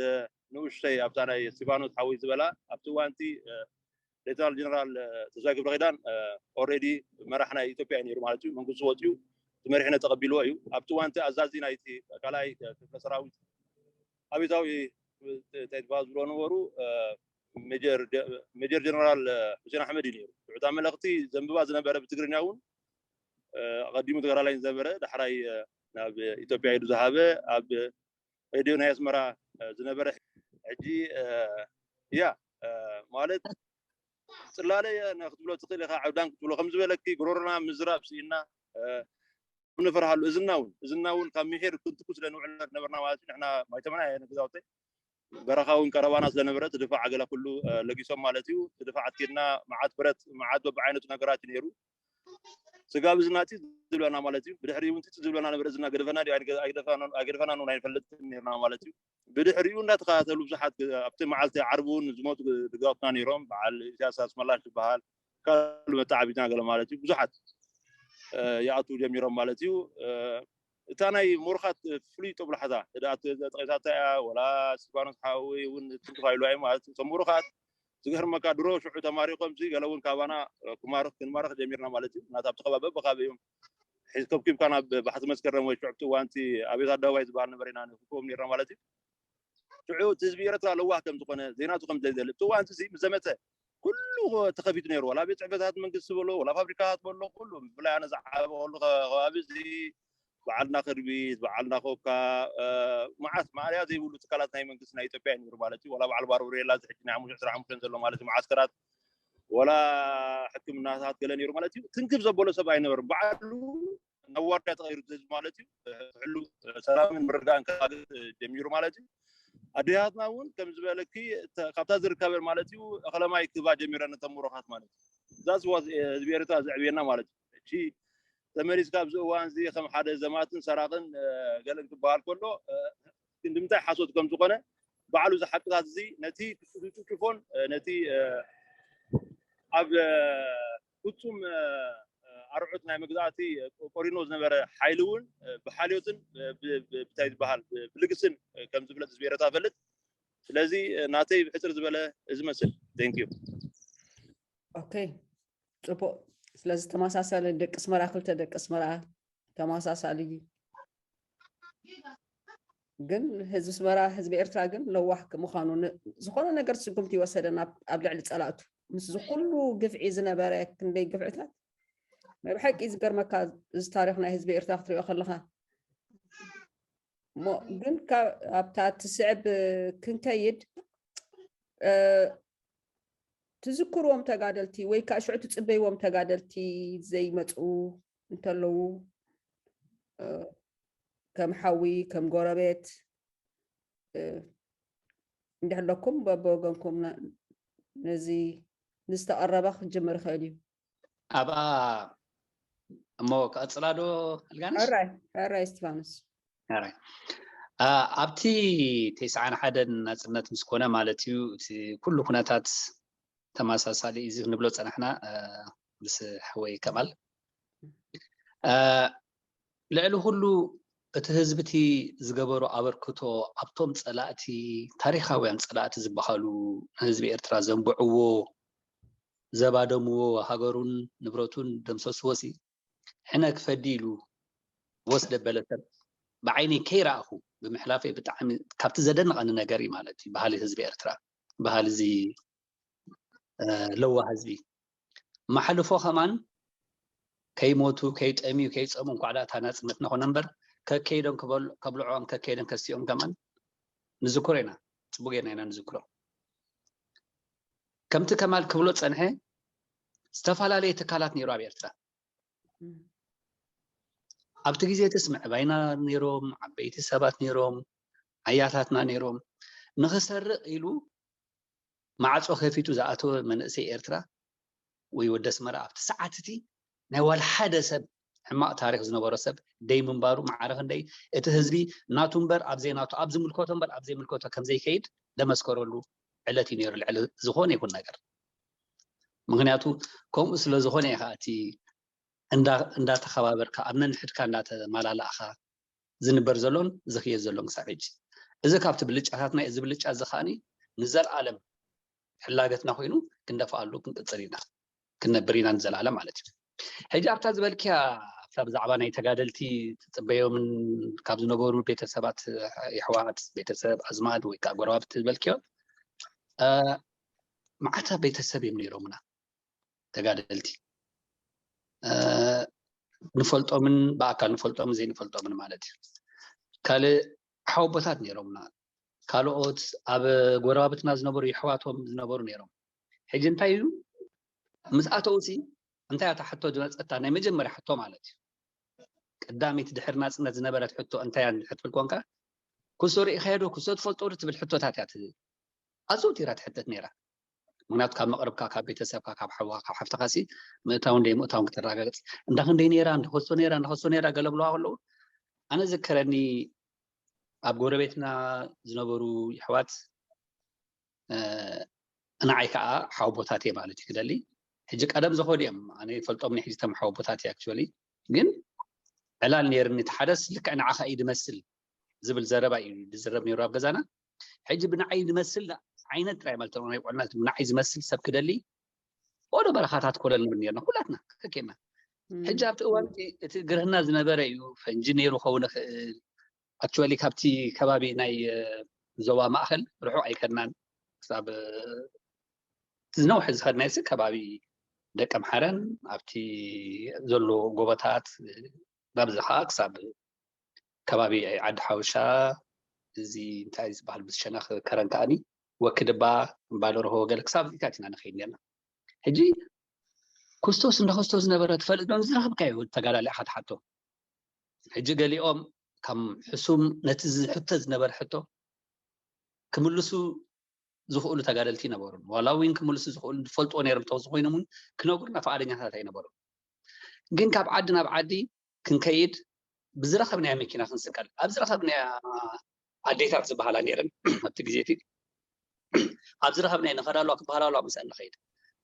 ንኡሽተይ ኣብታ ናይ እስቲፋኖስ ሓወይ ዝበላ ኣብቲ እዋንቲ ሌተናል ጀነራል ተስፋይ ክፍለ ኪዳን ኦልሬዲ መራሕ ናይ ኢትዮጵያ እዩ ነይሩ ማለት እዩ። መንግስቱ ወፂኡ እቲ መሪሕነት ተቐቢልዎ እዩ። ኣብቲ እዋንቲ ኣዛዚ ናይቲ ካልኣይ ክፍለ ሰራዊት ኣብዮታዊ እንታይ ዝበሃሉ ዝብሎ ነበሩ ሜጀር ጀነራል ሁሴን ኣሕመድ እዩ ነይሩ። ሽዑ እታ መልእኽቲ ዘንብባ ዝነበረ ብትግርኛ እውን ኣቐዲሙ ተጋዳላይ ዝነበረ ዳሕራይ ናብ ኢትዮጵያ ኢዱ ዝሃበ ኣብ ሬድዮ ናይ ኣስመራ ዝነበረ ሕጂ ያ ማለት ፅላለ ክትብሎ ትኽእል ኢኻ፣ ዕብዳን ክትብሎ ከም ዝበለኪ ጉሮሮና ምዝራብ ስኢና ንፈርሃሉ። እዝና እውን እዝና እውን ካብ ምሒር ክንትኩ ስለ ንውዕል ነበርና ማለት እዩ። ንሕና ማይተመና እየ ንገዛውተይ በረኻ እውን ቀረባና ስለነበረ ትድፋዕ ኣገላ ኩሉ ለጊሶም ማለት እዩ። ትድፋዕ ኣትኪድና መዓት ብረት መዓት በብዓይነቱ ነገራት እዩ ነይሩ። ስጋብ እዝና ፂፅ ዝብለና ማለት እዩ። ብድሕሪ እውን ፂፅ ዝብለና ነበረ። እዝና ገደፈና ድዩ ኣይገደፈናን እውን ኣይፈልጥን ነርና ማለት እዩ። ብድሕሪኡ እንዳተኸታተሉ ብዙሓት ኣብቲ መዓልቲ ዓርቢ እውን ዝሞቱ ድጋውትና ነይሮም። በዓል ኢሳያስ ኣስመላሽ ዝበሃል ካልእ መተዓቢትና ገለ ማለት እዩ። ብዙሓት ይኣትዉ ጀሚሮም ማለት እዩ። እታ ናይ ምሩኻት ፍሉይ ጦብላሕታ እዳ ተጠቂሳታ እያ። ወላ እስቲፋኖስ ሓወይ እውን ትንክፍ ኣይሉ እዩ ማለት እዩ። እቶም ምሩኻት ዝገርመካ ድሮ ሽዑ ተማሪኾም ሲ ገለ እውን ካባና ክማርኽ ክንማርኽ ጀሚርና ማለት እዩ። ናታ ኣብቲ ከባቢ በካበ እዮም ሒዝ ከብኪብካ ናብ ባሕቲ መስከረም ወይ ሽዑ ኣብቲ እዋንቲ ኣብዮት ኣደባባይ ዝበሃል ነበረ ኢና ንክክቦም ነርና ማለት እዩ። ሽዑ እቲ ህዝቢ ኤረትራ ለዋህ ከም ዝኾነ ዘይናቱ ከም ዘይደሊ እቲ እዋንቲ እዚ ምስ ዘመተ ኩሉ ተኸፊቱ ነይሩ። ዋላ ቤት ፅሕፈታት መንግስቲ በሎ ዋላ ፋብሪካታት በሎ ኩሉ ብፍላይ ኣነ ዝዓበ ከሉ ከባቢ እዚ በዓልና ክርቢት በዓልና ኮካ መዓት ማእለያ ዘይብሉ ትካላት ናይ መንግስቲ ናይ ኢትዮጵያ እዩ ነይሩ ማለት እዩ። ዋላ በዓል ባርቡሬላ እዚ ሕጂ ናይ ሓሙሽተ ዕስራን ሓሙሽተን ዘሎ ማለት እዩ መዓስከራት ዋላ ሕክምናታት ገለ ነይሩ ማለት እዩ። ትንክፍ ዘበሎ ሰብ ኣይነበርም። ባዕሉ ናብ ዋርድያ ተቐይሩ ህዝቢ ማለት እዩ። ሕሉ ሰላምን ምርጋእን ከረጋግፅ ጀሚሩ ማለት እዩ። ኣዴታትና እውን ከም ዝበለኪ ካብታ ዝርከበን ማለት እዩ እኽለማይ ክባ ጀሚረን እተን ሙሩኻት ማለት እዩ። እዛስ ህዝቢ ኤርትራ ዘዕብየና ማለት እዩ። እቺ ተመሊስካ ኣብዚ እዋን እዚ ከም ሓደ ዘማትን ሰራቕን ገለን ክበሃል ከሎ ንምንታይ ሓሶት ከም ዝኾነ ባዕሉ እዚ ሓቅታት እዚ ነቲ ዝጭፍጭፎን ነቲ ኣብ ፍጹም ኣርዑት ናይ መግዛእቲ ቆሪኖ ዝነበረ ሓይሊ እውን ብሓልዮትን ብታይ ዝበሃል ብልግስን ከም ዝፍለጥ ዝበረታ ፈልጥ። ስለዚ ናተይ ብሕፅር ዝበለ እዚ መስል። Thank you። ኦኬ፣ ፅቡቅ። ስለዚ ተመሳሳሊ ደቂ ኣስመራ ክልተ ደቂ ኣስመራ ተመሳሳሊ እዩ። ግን ህዝቢ ኣስመራ ህዝቢ ኤርትራ ግን ለዋህ ምዃኑ ዝኾነ ነገር ስጉምቲ ይወሰደ ኣብ ልዕሊ ፀላእቱ። ምስ ዝኩሉ ግፍዒ ዝነበረ ክንደይ ግፍዕታት ናይ ብሓቂ ዝገርመካ እዚ ታሪክ ናይ ህዝቢ ኤርትራ ክትሪኦ ከለካ እሞ ግን ኣብታ ትስዕብ ክንከይድ ትዝክርዎም ተጋደልቲ ወይ ከዓ ሽዑ ትፅበይዎም ተጋደልቲ ዘይመፁ እንተለዉ ከም ሓዊ ከም ጎረቤት እንድሕለኩም በብወገንኩም ነዚ ንዝተቐረበ ክጅምር ይኽእል እዩ። ኣብኣ እሞ ክቐፅላ ዶ ኣልጋነሽ? ሕራይ ሕራይ እስቲፋኖስ። ሕራይ ኣብቲ ተስዓን ሓደን ናፅነት ምስ ኮነ ማለት እዩ እቲ ኩሉ ኩነታት ተመሳሳሊ እዚ ክንብሎ ፀናሕና ምስ ሕወይ ከማል ልዕሊ ኩሉ እቲ ህዝቢ እቲ ዝገበሮ ኣበርክቶ ኣብቶም ፀላእቲ ታሪካውያን ፀላእቲ ዝበሃሉ ንህዝቢ ኤርትራ ዘንብዕዎ ዘባደምዎ ሃገሩን ንብረቱን ደምሰስዎ ሲ ሕነ ክፈዲ ኢሉ ወስ ደበለ ሰብ ብዓይነይ ከይረኣኹ ብምሕላፈይ ብጣዕሚ ካብቲ ዘደንቐኒ ነገር እዩ ማለት እዩ። ባህሊ ህዝቢ ኤርትራ ባህሊ እዚ ለዋ ህዝቢ ማሕልፎ ከማን ከይሞቱ ከይጠምዩ ከይፀሙ እንኳዕ ዳኣ እታ ናፅነት ነኾነ እምበር ከከይዶም ከብልዖም ከከይዶም ከስቲኦም ከማን ንዝክሮ ኢና። ፅቡቅ ጌርና ኢና ንዝክሮ። ከምቲ ከማል ክብሎ ፀንሐ ዝተፈላለየ ትካላት ነይሩ ኣብ ኤርትራ ኣብቲ ግዜ እቲ ስምዕባይና ነይሮም ዓበይቲ ሰባት ነይሮም ኣያታትና ነይሮም ንክሰርቕ ኢሉ ማዕፆ ከፊቱ ዝኣተወ መንእሰይ ኤርትራ ወይ ወዲ ኣስመራ ኣብቲ ሰዓት እቲ ናይ ዋላ ሓደ ሰብ ሕማቕ ታሪክ ዝነበሮ ሰብ ደይ ምንባሩ ማዕረ ክንደይ እቲ ህዝቢ ናቱ እምበር ኣብ ዘይናቱ ኣብ ዝምልከቶ እምበር ኣብ ዘይምልከቶ ከም ዘይከይድ ደመስከረሉ ዕለት እዩ ነይሩ ልዕሊ ዝኾነ ይኹን ነገር። ምክንያቱ ከምኡ ስለ ዝኾነ ኢኻ እቲ እንዳተኸባበርካ ኣብ ነንሕድካ እንዳተመላላእኻ ዝንበር ዘሎን ዝኽየድ ዘሎን ክሳብ ሕጂ። እዚ ካብቲ ብልጫታትና እዚ ብልጫ እዚ ከዓኒ ንዘለኣለም ሕላገትና ኮይኑ ክንደፍኣሉ ክንቅፅል ኢና ክንነብር ኢና ንዘለኣለም ማለት እዩ። ሕጂ ኣብታ ዝበልክያ ኣብታ ብዛዕባ ናይ ተጋደልቲ ትፅበዮምን ካብ ዝነበሩ ቤተሰባት የሕዋት ቤተሰብ ኣዝማድ ወይ ከዓ ጎረባብቲ ዝበልክዮ መዓታ ቤተሰብ እዮም ነይሮምና ተጋደልቲ ንፈልጦምን ብኣካል ንፈልጦምን ዘይንፈልጦምን ማለት እዩ። ካልእ ሓወቦታት ነይሮምና ካልኦት ኣብ ጎረባብትና ዝነበሩ የሕዋቶም ዝነበሩ ነይሮም። ሕጂ እንታይ እዩ ምስ ኣተውሲ እንታይ እያ እታ ሕቶ ዝመፀታ ናይ መጀመርያ ሕቶ ማለት እዩ። ቀዳሚት ድሕሪ ናፅነት ዝነበረት ሕቶ እንታይ እያ እንድሕር ትብል ኮንካ ኩሶ ርኢኻዮ ዶ ኩሶ ትፈልጦ ዶ ትብል ሕቶታት እያ ኣዘውቲራ ትሕተት ነይራ። ምክንያቱ ካብ መቅርብካ ካብ ቤተሰብካ ካብ ሓውካ ካብ ሓፍትካ ሲ ምእታውን ደይ ምእታውን ክተረጋግፅ እንዳ ክንደይ ነይራ እንዳ ከሶ ነይራ እንዳ ከሶ ነይራ ገለ ብለዋ ከለዉ ኣነ ዝከረኒ ኣብ ጎረቤትና ዝነበሩ የሕዋት ንዓይ ከዓ ሓወቦታት እየ ማለት እዩ ክደሊ ሕጂ ቀደም ዝኸዱ እዮም ኣነ ይፈልጦም ናይ ሕጂ ተም ሓወቦታት እየ actually ግን ዕላል ነይርኒ እቲ ሓደስ ልክዕ ንዓኻ እዩ ዝመስል ዝብል ዘረባ እዩ ዝዝረብ ነይሩ ኣብ ገዛና ሕጂ ብንዓይ ዝመስል ዓይነት ጥራይ ማለት ናይ ቁዕነት ብንዓይ ዝመስል ሰብ ክደሊ ወደ በረኻታት ኮለል ንብል ነርና ኩላትና ከኬና ሕጂ ኣብቲ እዋን እቲ ግርህና ዝነበረ እዩ ፈንጂ ነይሩ ኸውን ይኽእል actually ካብቲ ከባቢ ናይ ዞባ ማእኸል ርሑቕ ኣይከድናን ክሳብ ዝነውሐ ዝኸድናዮ ሲ ከባቢ ደቀምሓረን ኣብቲ ዘሎ ጎቦታት ናብዚ ከዓ ክሳብ ከባቢ ዓዲ ሓውሻ እዚ እንታይ ዝበሃል ምስ ሸነኽ ከረን ከዓኒ ወክድባ እምባደርሆ ገለ ክሳብ እዚታት ኢና ንኸይድ ነርና ሕጂ ኩስቶስ እንደ ኩስቶስ ዝነበረ ትፈልጥ ዶ ዝረኸብካዮ ተጋዳሊ ኢኻ ትሓቶ ሕጂ ገሊኦም ከም ሕሱም ነቲ ዝሕቶ ዝነበረ ሕቶ ክምልሱ ዝኽእሉ ተጋደልቲ ነበሩ። ዋላ እውን ክምልሱ ዝኽእሉ ዝፈልጥዎ ነይሮም እንተኾይኖም እውን ክነግሩና ፍቓደኛታት ኣይነበሩን። ግን ካብ ዓዲ ናብ ዓዲ ክንከይድ ብዝረኸብናዮ መኪና ክንስቀል፣ ኣብ ዝረኸብናዮ ኣዴታት ዝበሃላ ነይረን ኣብቲ ግዜ እቲ፣ ኣብ ዝረኸብናዮ ንኸዳልዋ ክበሃላልዋ ምስአን ንኸይድ።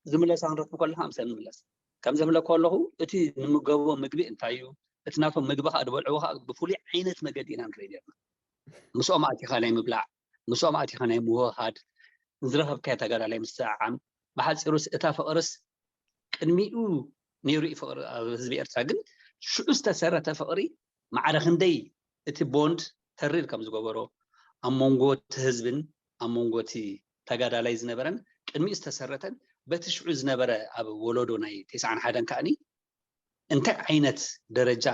ዝምለሳ ክንረክብ ከለኻ ምስአን ንምለስ። ከም ዘምለክ ከለኹ እቲ ንምገቦ ምግቢ እንታይ እዩ፣ እቲ ናቶም ምግቢ ከዓ ዝበልዕዎ ከዓ ብፍሉይ ዓይነት መገዲ ኢና ንርኢ ነርና። ምስኦም ኣቲኻ ናይ ምብላዕ፣ ምስኦም ኣቲኻ ናይ ምውህሃድ፣ ዝረኸብካዮ ተጋዳላይ ምስዕዓም፣ ብሓፂሩስ እታ ፍቕርስ ቅድሚኡ ነይሩ እዩ ፍቕሪ ኣብ ህዝቢ ኤርትራ። ግን ሽዑ ዝተሰረተ ፍቕሪ ማዕረ ክንደይ እቲ ቦንድ ተሪር ከም ዝገበሮ ኣብ መንጎ እቲ ህዝብን ኣብ መንጎ እቲ ተጋዳላይ ዝነበረን ቅድሚኡ ዝተሰረተን በቲ ሽዑ ዝነበረ ኣብ ወለዶ ናይ ተስዓን ሓደን ከኣኒ እንታይ ዓይነት ደረጃ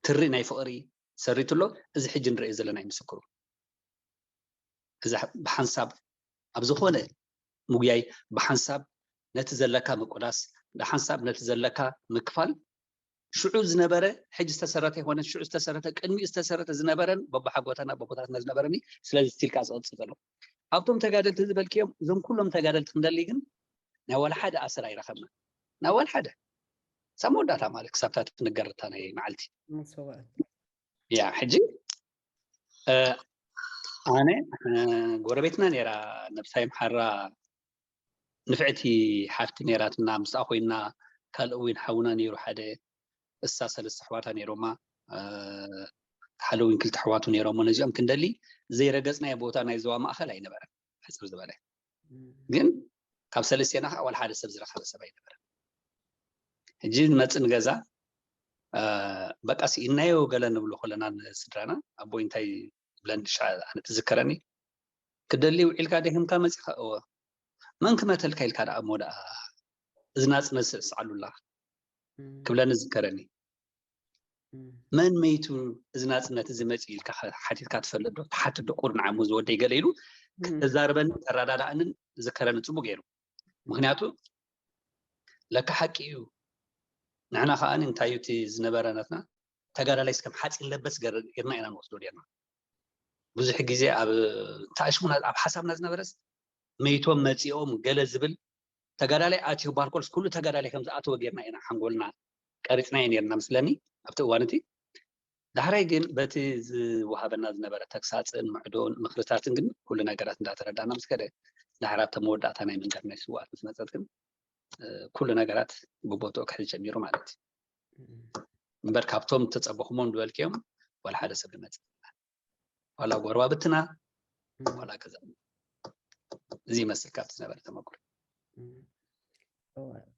ትሪ ናይ ፍቕሪ ሰሪቱ ኣሎ፣ እዚ ሕጂ ንርእዮ ዘለና እዩ ምስክሩ። እዚ ብሓንሳብ ኣብ ዝኾነ ምጉያይ ብሓንሳብ ነቲ ዘለካ ምቁዳስ፣ ብሓንሳብ ነቲ ዘለካ ምክፋል ሽዑ ዝነበረ ሕጂ ዝተሰረተ ይኮነ ሽዑ ዝተሰረተ ቅድሚኡ ዝተሰረተ ዝነበረን በቦሓጎታና በቦታትና ዝነበረኒ ስለዚ ስቲልካ ዝቐፅል ዘሎ ኣብቶም ተጋደልቲ ዝበልክዮም እዞም ኩሎም ተጋደልቲ ክንደሊ ግን ናይ ዋላ ሓደ ኣሰር ኣይረኸብና ናይ ዋላ ሓደ ሳብ መወዳእታ ማለት ክሳብታ ትንገርታ ናይ መዓልቲ መስዋእቲ ያ ሕጂ ኣነ ጎረቤትና ነይራ ነብሳይ ምሓራ ንፍዕቲ ሓፍቲ ነይራትና ምስኣ ኮይና ካልእ እውን ሓውና ነይሩ ሓደ እሳ ሰለስተ ኣሕዋታ ነይሮማ ሓደ እውን ክልተ ኣሕዋቱ ነይሮሞ ነዚኦም ክንደሊ ዘይረገፅናዮ ቦታ ናይ ዞባ ማእኸል ኣይነበረን ሕፅር ዝበለ ግን ካብ ሰለስቴና ከዓ ዋላ ሓደ ሰብ ዝረኸበ ሰብ ኣይነበረን ሕጂ ንመፅእ ንገዛ በቃ ስኢናዮ ገለ ንብሎ ከለና ንስድራና ኣቦይ እንታይ ብለን ኣነ ትዝከረኒ ክደሊ ውዒልካ ደኺምካ መፂኻ እወ መን ክመተልካ ኢልካ ደኣ እሞ ደኣ እዚ ናፅነት ስዕስዓሉላ ክብለኒ ዝከረኒ መን መይቱ እዚ ናፅነት እዚ መፂኡ ኢልካ ሓቲትካ ትፈልጥ ዶ ትሓትት ዶ ቁር ንዓሙ ዝወደይ ገለ ኢሉ ክዛርበኒ ተረዳዳእንን ዝከረኒ ፅቡቅ ገይሩ ምክንያቱ ለካ ሓቂ እዩ ንሕና ከዓ እንታይ እዩ እቲ ዝነበረ ናትና ተጋዳላይ እስከም ሓፂን ለበስ ገርና ኢና ንወስዶ ርና ብዙሕ ግዜ ኣብ ተኣሽሙና ኣብ ሓሳብና ዝነበረስ መይቶም መፂኦም ገለ ዝብል ተጋዳላይ ኣትዩ ባርኮልስ ኩሉ ተጋዳላይ ከም ዝኣተወ ጌርና ኢና ሓንጎልና ቀሪፅናዮ ኔርና ምስለኒ ኣብቲ እዋን እቲ ዳሕራይ ግን በቲ ዝወሃበና ዝነበረ ተግሳፅን ምዕዶን ምክርታትን ግን ኩሉ ነገራት እንዳተረዳና ምስ ከደ ዳሕራ ተመወዳእታ ናይ መንገድ ናይ ስዋኣት ምስ መፀት ግን ኩሉ ነገራት ብቦትኡ ክሕዝ ጀሚሩ ማለት እዩ እምበር ካብቶም ተፀበኹሞም ዝበልክዮም ዋላ ሓደ ሰብ ዝመፅእ ዋላ ጎረባብትና ዋላ ገዛ እዚ ይመስል ካብቲ ዝነበረ ተመክሮ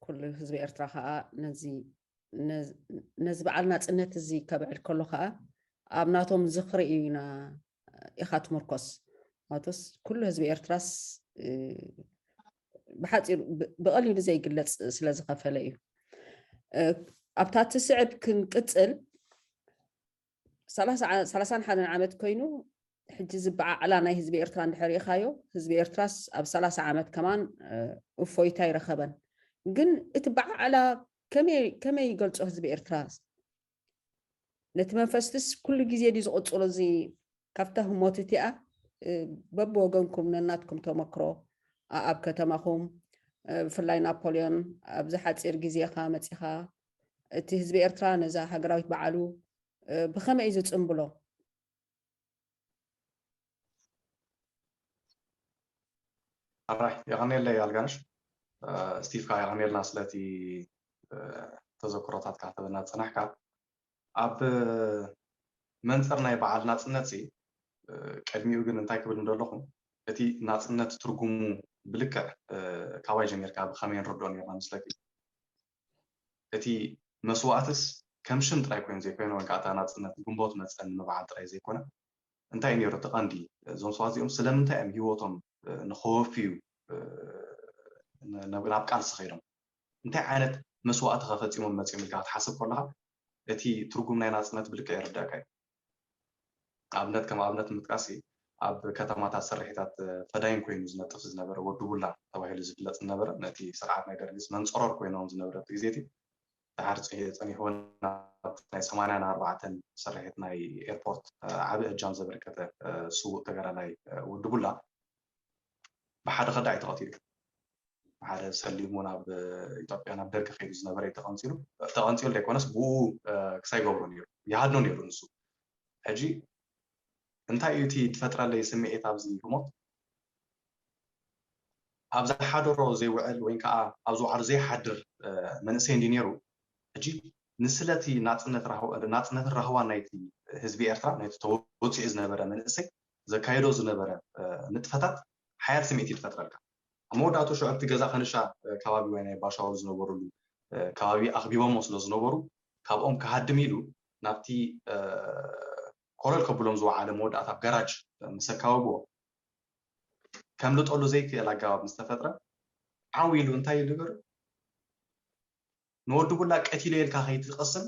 ኩሉ ህዝቢ ኤርትራ ከዓ ነዚ ነዚ በዓል ናፅነት እዚ ከብዕል ከሎ ከዓ ኣብ ናቶም ዝኽሪ እዩ ኢና ኢኻ ትምርኮስ ማለትስ ኩሉ ህዝቢ ኤርትራስ ብሓፂሩ ብቐሊሉ ዘይግለፅ ስለ ዝኸፈለ እዩ ኣብታ ትስዕብ ክንቅፅል ሰላሳን ሓደን ዓመት ኮይኑ ሕጂ ዝበዓዕላ ናይ ህዝቢ ኤርትራ እንድሕር ኢኻዮ ህዝቢ ኤርትራስ ኣብ ሰላሳ ዓመት ከማን እፎይታ ይረኸበን ግን እቲ በዓዕላ ከመይ ይገልፆ ህዝቢ ኤርትራ ነቲ መንፈስትስ ኩሉ ግዜ ድዩ ዝቕፅሎ እዚ ካብታ ህሞት እቲኣ በብወገንኩም ነናትኩም ተመክሮ ኣብ ከተማኹም ብፍላይ ናፖሊዮን ኣብዚ ሓፂር ግዜኻ መፂኻ እቲ ህዝቢ ኤርትራ ነዛ ሃገራዊት በዓሉ ብኸመይ እዩ ዝፅንብሎ ኣራይ የቐኔለይ ኣልጋነሽ ስቲቭካ የቐኔልና ስለቲ ተዘክሮታት ካሕተበና ዝፀናሕካ ኣብ መንፅር ናይ በዓል ናፅነት ሲ ቅድሚኡ ግን እንታይ ክብል እንደለኹ እቲ ናፅነት ትርጉሙ ብልክዕ ካባይ ጀሚርካ ብከመይ ንርዶ ነርና ምስለኪ እቲ መስዋእትስ ከም ሽም ጥራይ ኮይኑ ዘይኮይነ ወይ ከዓ ናፅነት ግንቦት መፀ ንምበዓል ጥራይ ዘይኮነ እንታይ ነይሩ እቲ ቀንዲ እዞም ሰባት እዚኦም ስለምንታይ እዮም ሂወቶም ንኸወፍዩ ናብ ቃልሲ ከይዶም እንታይ ዓይነት መስዋእቲ ከፈፂሞም መፂኦም ኢልካ ክትሓስብ ከለካ እቲ ትርጉም ናይ ናፅነት ብልክዕ ይርዳእካ እዩ ኣብነት ከም ኣብነት ምጥቃስ ኣብ ከተማታት ስርሒታት ፈዳይን ኮይኑ ዝነጥፍ ዝነበረ ወዲ ቡላ ተባሂሉ ዝፍለጥ ዝነበረ ነቲ ስርዓት ናይ ደርጊስ መንፀሮር ኮይኖም ዝነበረ እቲ ግዜ እቲ ድሓር ጸኒሕዎ ናብ ናይ ሰማንያን ኣርባዕተን ስርሒት ናይ ኤርፖርት ዓቢ እጃም ዘበርከተ ስዉእ ተጋዳላይ ወዲ ቡላ ብሓደ ከዳዕ ተቐቲሉ። ሓደ ሰሊሙ ናብ ኢትዮጵያ ናብ ደርጊ ከይዱ ዝነበረ ተቐንፂሉ ተቐንፂሉ ዘይኮነስ ብኡ ክሳይ ገብሮ ነይሩ ይሃድኖ ነይሩ ንሱ። ሕጂ እንታይ እዩ እቲ ትፈጥረለይ ስምዒት ኣብዚ ህሞት? ኣብ ዝሓደሮ ዘይውዕል ወይ ከዓ ኣብ ዝውዓሉ ዘይሓድር መንእሰይ እንዲ ነይሩ። ሕጂ ንስለቲ ናፅነትን ራህዋን ናይቲ ህዝቢ ኤርትራ ናይቲ ተወፂዑ ዝነበረ መንእሰይ ዘካየዶ ዝነበረ ንጥፈታት ሓያል ስምዒት እዩ ዝፈጥረልካ። ኣብ መወዳእቱ ሽዑ እቲ ገዛ ከንሻ ከባቢ ወይ ናይ ባሻውል ዝነበሩሉ ከባቢ ኣኽቢቦሞ ስለ ዝነበሩ ካብኦም ክሃድም ኢሉ ናብቲ ኮለል ከብሎም ዝወዓለ መወዳእታ ኣብ ገራጅ ምስ ኣካበብዎ ከምልጠሉ ዘይክእል ኣገባብ ምስ ተፈጥረ ዓው ኢሉ እንታይ ኢሉ ገሩ ንወዲ ቡላ ቀቲለ ኢልካ ከይትቐስን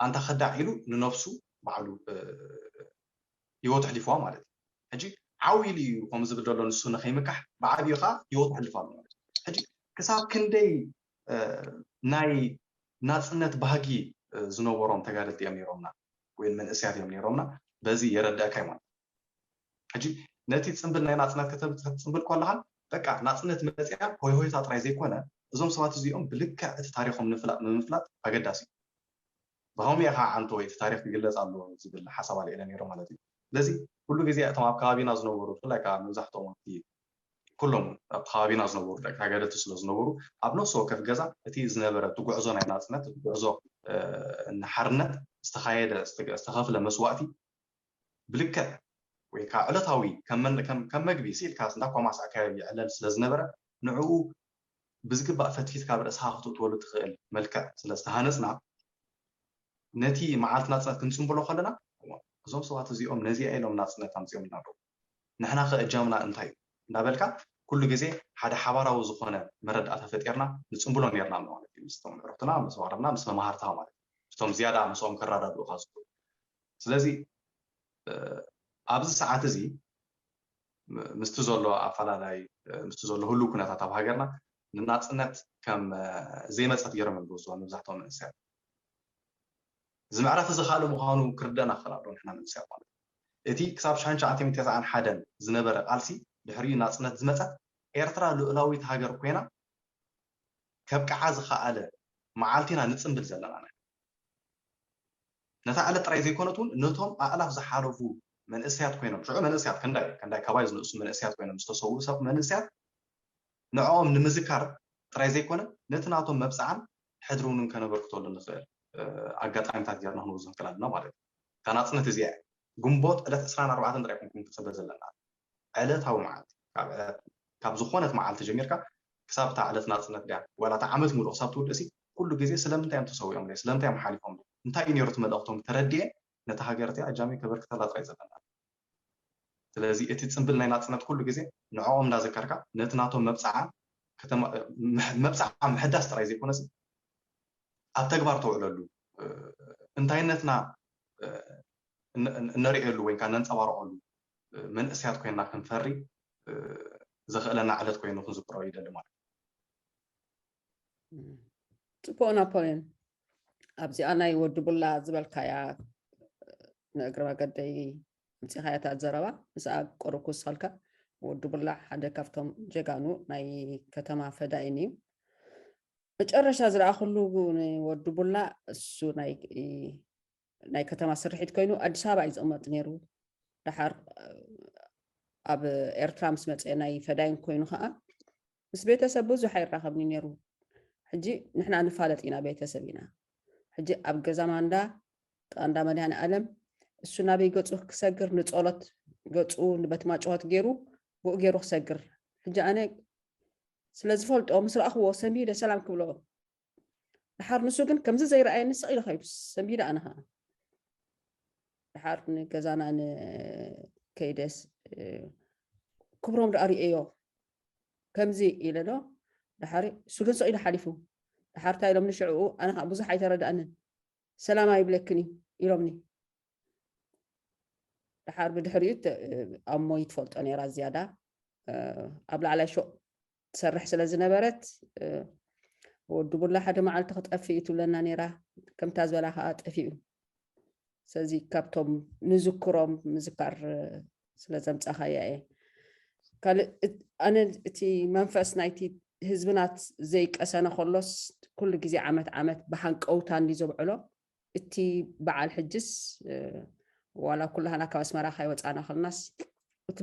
ኣንታ ከዳዕ ኢሉ ንነብሱ ባዕሉ ህይወቱ ኣሕሊፍዋ ማለት እዩ። ሕጂ ዓው ኢሉ እዩ ከምኡ ዝብል ዘሎ ንሱ ንኸይምካሕ ብዓብዩ ከዓ ህይወቱ ኣሕልፋ ኣሎ ማለት እዩ። ሕጂ ክሳብ ክንደይ ናይ ናፅነት ባህጊ ዝነበሮም ተጋደልቲ እዮም ነይሮምና ወይ መንእስያት እዮም ነይሮምና በዚ የረዳእካ እዩ ማለት ሕጂ ነቲ ፅንብል ናይ ናፅነት ከተፅንብል ከለኻን በቃ ናፅነት መፅያ ሆይ ሆይታ ጥራይ ዘይኮነ እዞም ሰባት እዚኦም ብልክዕ እቲ ታሪኮም ንምፍላጥ ኣገዳሲ እዩ። ብኸምኡ ከዓ ዓንቶ እቲ ታሪክ ክግለፅ ኣለዎ ዝብል ሓሳብ ኣልዒለ ነይሩ ማለት እዩ። ስለዚ ኩሉ ግዜ እቶም ኣብ ከባቢና ዝነበሩ ብፍላይ ከዓ መብዛሕትኦም ኣብቲ ኩሎም ኣብ ከባቢና ዝነበሩ ደቂ ተጋደልቲ ስለ ዝነበሩ ኣብ ነፍሲ ወከፍ ገዛ እቲ ዝነበረ እቲ ጉዕዞ ናይ ናፅነት እቲ ጉዕዞ ንሓርነት ዝተኻየደ ዝተኸፍለ መስዋእቲ ብልክዕ ወይ ከዓ ዕለታዊ ከም መግቢ ስኢልካ እንዳኳማስ ኣካባቢ ይዕለል ስለ ዝነበረ ንዕኡ ብዝግባእ ፈትፊትካ ብርእስኻ ክትእትወሉ ትኽእል መልክዕ ስለ ዝተሃነፅና ነቲ መዓልቲ ናፅነት ክንፅንብሎ ከለና እዞም ሰባት እዚኦም ነዚኣ ኢሎም ናፅነት ኣምፅኦምልና ኣለዉ ንሕና ከ እጃምና እንታይ እዩ እንዳበልካ ኩሉ ግዜ ሓደ ሓባራዊ ዝኾነ መረዳእታ ፈጢርና ንፅንብሎ ነርና ማለት እዩ ምስቶም ዕርክትና ምስ ባረብና ምስ መማህርትኻ ማለት እዩ እቶም ዝያዳ ምስኦም ከረዳድኡካ ዝኽእሉ ስለዚ ኣብዚ ሰዓት እዚ ምስቲ ዘሎ ኣፈላላይ ምስቲ ዘሎ ህሉ ኩነታት ኣብ ሃገርና ንናፅነት ከም ዘይመፀት ገይሮም እዮም ዝወስድዋ መብዛሕትኦም መንእሰያት እዚ መዕረፊ እዚ ካልእ ምዃኑ ክርደእና ክኽእል ኣሎ ንሕና መንእሰያት ማለት እዩ እቲ ክሳብ ሻንሻዓተሚት ተስዓን ሓደን ዝነበረ ቃልሲ ድሕሪኡ ናፅነት ዝመፀት ኤርትራ ልኡላዊት ሃገር ኮይና ከብቅዓ ዝኸኣለ መዓልቲ ኢና ንፅንብል ዘለና ነታ ዕለት ጥራይ ዘይኮነት እውን ነቶም ኣእላፍ ዝሓለፉ መንእሰያት ኮይኖም ሽዑ መንእሰያት ከንዳይ ከንዳይ ካባይ ዝንእሱ መንእሰያት ኮይኖም ዝተሰውኡ ሰብ መንእሰያት ንዕኦም ንምዝካር ጥራይ ዘይኮነ ነቲ ናቶም መብፅዓን ሕድሪ እውን ከነበርክተሉ ንኽእል ኣጋጣሚታት ጌርና ክንወስዶ ንኽእል ኣለና ማለት እዩ። እታ ናፅነት እዚኣ ግንቦት ዕለት ዕስራን ኣርባዕተን ጥራይ ኮንኩም ክንፅበ ዘለና ዕለታዊ መዓልቲ ካብ ዝኾነት መዓልቲ ጀሚርካ ክሳብ እታ ዕለት ናፅነት ድያ ዋላ እታ ዓመት ሙሉእ ክሳብ ትውድእሲ ኩሉ ግዜ ስለምንታይ እዮም ተሰዊኦም ስለምንታይ እዮም ሓሊፎም እንታይ እዩ ነይሩ እቲ መልእኽቶም ተረዲኤ ነታ ሃገር እቲኣ እጃመይ ከበርክተላ ጥራይ ዘለና ስለዚ እቲ ፅምብል ናይ ናፅነት ኩሉ ግዜ ንዕኦም እንዳዘከርካ ነቲ ናቶም መብፅዓ መብፅዓ ምሕዳስ ጥራይ ዘይኮነሲ ኣብ ተግባር ተውዕለሉ እንታይነትና እነርእየሉ ወይ ከዓ ነንፀባርቀሉ መንእሰያት ኮይና ክንፈሪ ዘኽእለና ዕለት ኮይኑ ክንዝክሮ ይደሊ ማለት ፅቡቅ ናፖሊዮን ኣብዚኣ ናይ ወዲ ቡላ ዝበልካያ ንእግሪ መገደይ ኣምፂኻያ እታ ዘረባ ምስኣ ቁሩብ ክውስኸልካ ወዲ ቡላ ሓደ ካብቶም ጀጋኑ ናይ ከተማ ፈዳኢን እዩ መጨረሻ ዝረኣኹሉ ንወዲ ቡላ እሱ ናይ ናይ ከተማ ስርሒት ኮይኑ ኣዲስ ኣበባ እዩ ዝቕመጥ ነይሩ። ደሓር ኣብ ኤርትራ ምስ መፀ ናይ ፈዳይን ኮይኑ ከዓ ምስ ቤተሰብ ብዙሕ ኣይራኸብኒ ነይሩ። ሕጂ ንሕና ንፋለጥ ኢና ቤተሰብ ኢና። ሕጂ ኣብ ገዛ ማንዳ ቃንዳ መድሃኒ ኣለም እሱ ናበይ ገፁ ክሰግር ንፀሎት ገፁ ንበትማ ጨወት ገይሩ ብኡ ገይሩ ክሰግር ሕጂ ኣነ ስለ ዝፈልጦ ምስ ረኣኽዎ ሰንቢደ ሰላም ክብሎ ድሓር ንሱ ግን ከምዚ ዘይረኣየኒ ስቕ ኢሉ ከይዱ ሰንቢደ ኣነ ከዓ ድሓር ንገዛና ንከይደስ ክብሮም ደኣ ርእየዮ ከምዚ ኢለ ዶ ድሓር እሱ ግን ስቕ ኢሉ ሓሊፉ ድሓር እንታይ ኢሎም ንሽዕኡ ኣነ ከዓ ብዙሕ ኣይተረዳእንን ሰላም ኣይብለክን እዩ ኢሎምኒ ድሓር ብድሕሪኡ ኣሞ ይትፈልጦ ነይራ ዝያዳ ኣብ ላዕላይ ሾቕ ትሰርሕ ስለ ዝነበረት ወዲ ቡላ ሓደ መዓልቲ ክጠፍእ እዩ ትብለና ነይራ። ከምታ ዝበላ ከዓ ጠፊኡ። ስለዚ ካብቶም ንዝክሮም ምዝካር ስለ ዘምፃኻያ እየ። ካልእ ኣነ እቲ መንፈስ ናይቲ ህዝብና ዘይቀሰነ ከሎስ ኩሉ ግዜ ዓመት ዓመት ብሃንቀውታ እንዲ ዘብዕሎ፣ እቲ በዓል ሕጅስ ዋላ ኩላህና ካብ ኣስመራ ካይወፃና ከልናስ እቲ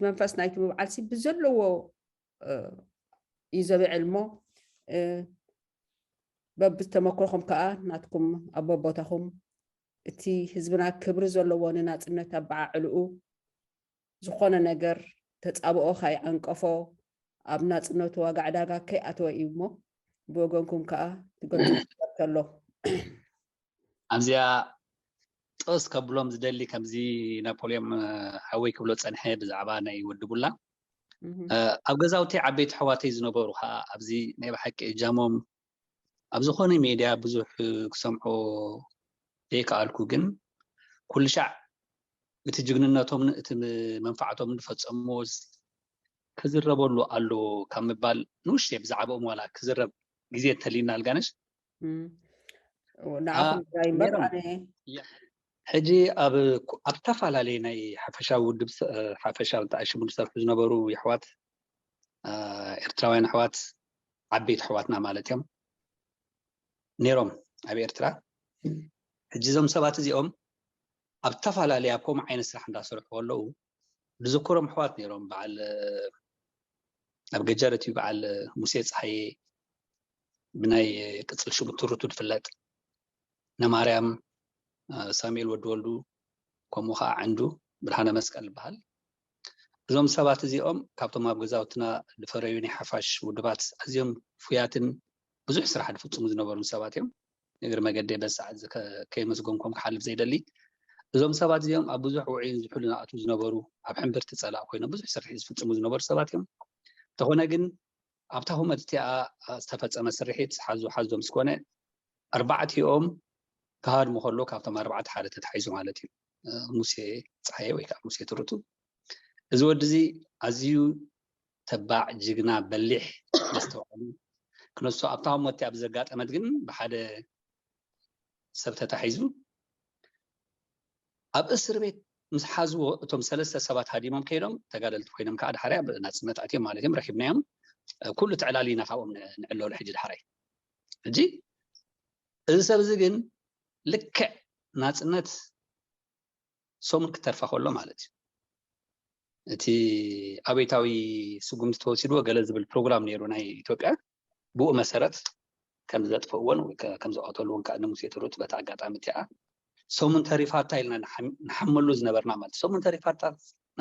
መንፈስ ናይቲ ምብዓልሲ ብዘለዎ እዩ ዘብዕል እሞ በብተመክሮኹም ከዓ ናትኩም ኣቦቦታኹም እቲ ህዝብና ክብሪ ዘለዎ ንናፅነት ኣበዓዕልኡ ዝኾነ ነገር ተፃብኦ ካይዓንቀፎ ኣብ ናፅነቱ ዋጋ ዕዳጋ ከይኣተወ እዩ እሞ ብወገንኩም ከዓ ትገልፁ ከሎ ኣብዚኣ ጥቕስ ከብሎም ዝደሊ ከምዚ ናፖሊዮን ሓወይ ክብሎ ፀንሐ ብዛዕባ ናይ ወዲ ቡላ ኣብ ገዛውቲ ዓበይቲ ኣሕዋተይ ዝነበሩ ከዓ ኣብዚ ናይ ብሓቂ እጃሞም ኣብ ዝኾነ ሜድያ ብዙሕ ክሰምዖ ዘይከኣልኩ ግን ኩሉ ሻዕ እቲ ጅግንነቶምን እቲ መንፋዕቶም ዝፈፀምዎ ክዝረበሉ ኣለዎ ካብ ምባል ንኡሽተይ ብዛዕባኦም ዋላ ክዝረብ ግዜ እንተሊና ኣልጋነሽ ንዓኹም ጥራይ እምበር ኣነ ሕጂ ኣብ ኣብ ዝተፈላለየ ናይ ሓፈሻዊ ውድብ ሓፈሻዊ ተኣሽሙ ዝሰርሑ ዝነበሩ የሕዋት ኤርትራውያን ኣሕዋት ዓበይቲ ኣሕዋትና ማለት እዮም ነይሮም ኣብ ኤርትራ። ሕጂ እዞም ሰባት እዚኦም ኣብ ዝተፈላለየ ኣብ ከምኡ ዓይነት ስራሕ እንዳሰርሑ ከለዉ ዝዝክሮም ኣሕዋት ነይሮም። በዓል ኣብ ገጃረት እዩ በዓል ሙሴ ፀሃየ ብናይ ቅፅል ሽሙ ትሩቱ ዝፍለጥ ነማርያም ሳሙኤል ወዲ ወልዱ ከምኡ ከዓ ዕንዱ ብርሃነ መስቀል ዝበሃል እዞም ሰባት እዚኦም ካብቶም ኣብ ገዛውትና ዝፈረዩ ናይ ሓፋሽ ውድባት ኣዝዮም ፍያትን ብዙሕ ስራሕ ዝፍፅሙ ዝነበሩ ሰባት እዮም። እግሪ መገደይ በዚ ሰዓት ከየመስገንኩም ክሓልፍ ዘይደሊ እዞም ሰባት እዚኦም ኣብ ብዙሕ ውዑይን ዝሑልን ኣእትዉ ዝነበሩ ኣብ ሕምብርቲ ፀላእ ኮይኖም ብዙሕ ስርሒ ዝፍፅሙ ዝነበሩ ሰባት እዮም። እንተኾነ ግን ኣብታ ሁመት እቲኣ ዝተፈፀመ ስርሒት ሓዙ ሓዞም ዝኾነ ኣርባዕቲኦም ክሃድሙ ከሎ ካብቶም ኣርባዕተ ሓደ ተታሒዙ ማለት እዩ። ሙሴ ፀሓየ ወይ ከዓ ሙሴ ትርቱ እዚ ወዲ እዚ ኣዝዩ ተባዕ ጅግና በሊሕ መስተውዓሊ ክነሱ ኣብታ ሁመት እቲኣ ብዘጋጠመት ግን ብሓደ ሰብ ተታሒዙ ኣብ እስር ቤት ምስ ሓዝዎ እቶም ሰለስተ ሰባት ሃዲሞም ከይዶም ተጋደልቲ ኮይኖም ከዓ ዳሕራይ ኣብ ናፅነት ኣትዮም ማለት እዮም ረኪብናዮም ኩሉ ተዕላሊና ካብኦም ንዕለሉ ሕጂ ዳሕራይ ሕጂ እዚ ሰብ እዚ ግን ልክዕ ናፅነት ሰሙን ክተርፋ ከሎ ማለት እዩ እቲ ኣቤታዊ ስጉምቲ ተወሲድዎ ገለ ዝብል ፕሮግራም ነይሩ ናይ ኢትዮጵያ ብኡ መሰረት ከም ዘጥፈእዎን ከም ዝቐተልዎን ከዓ ንሙሴ ትሩት በቲ ኣጋጣሚ እቲኣ ሰሙን ተሪፋታ ኢልና ንሓመሉ ዝነበርና ማለት ሰሙን ተሪፋታ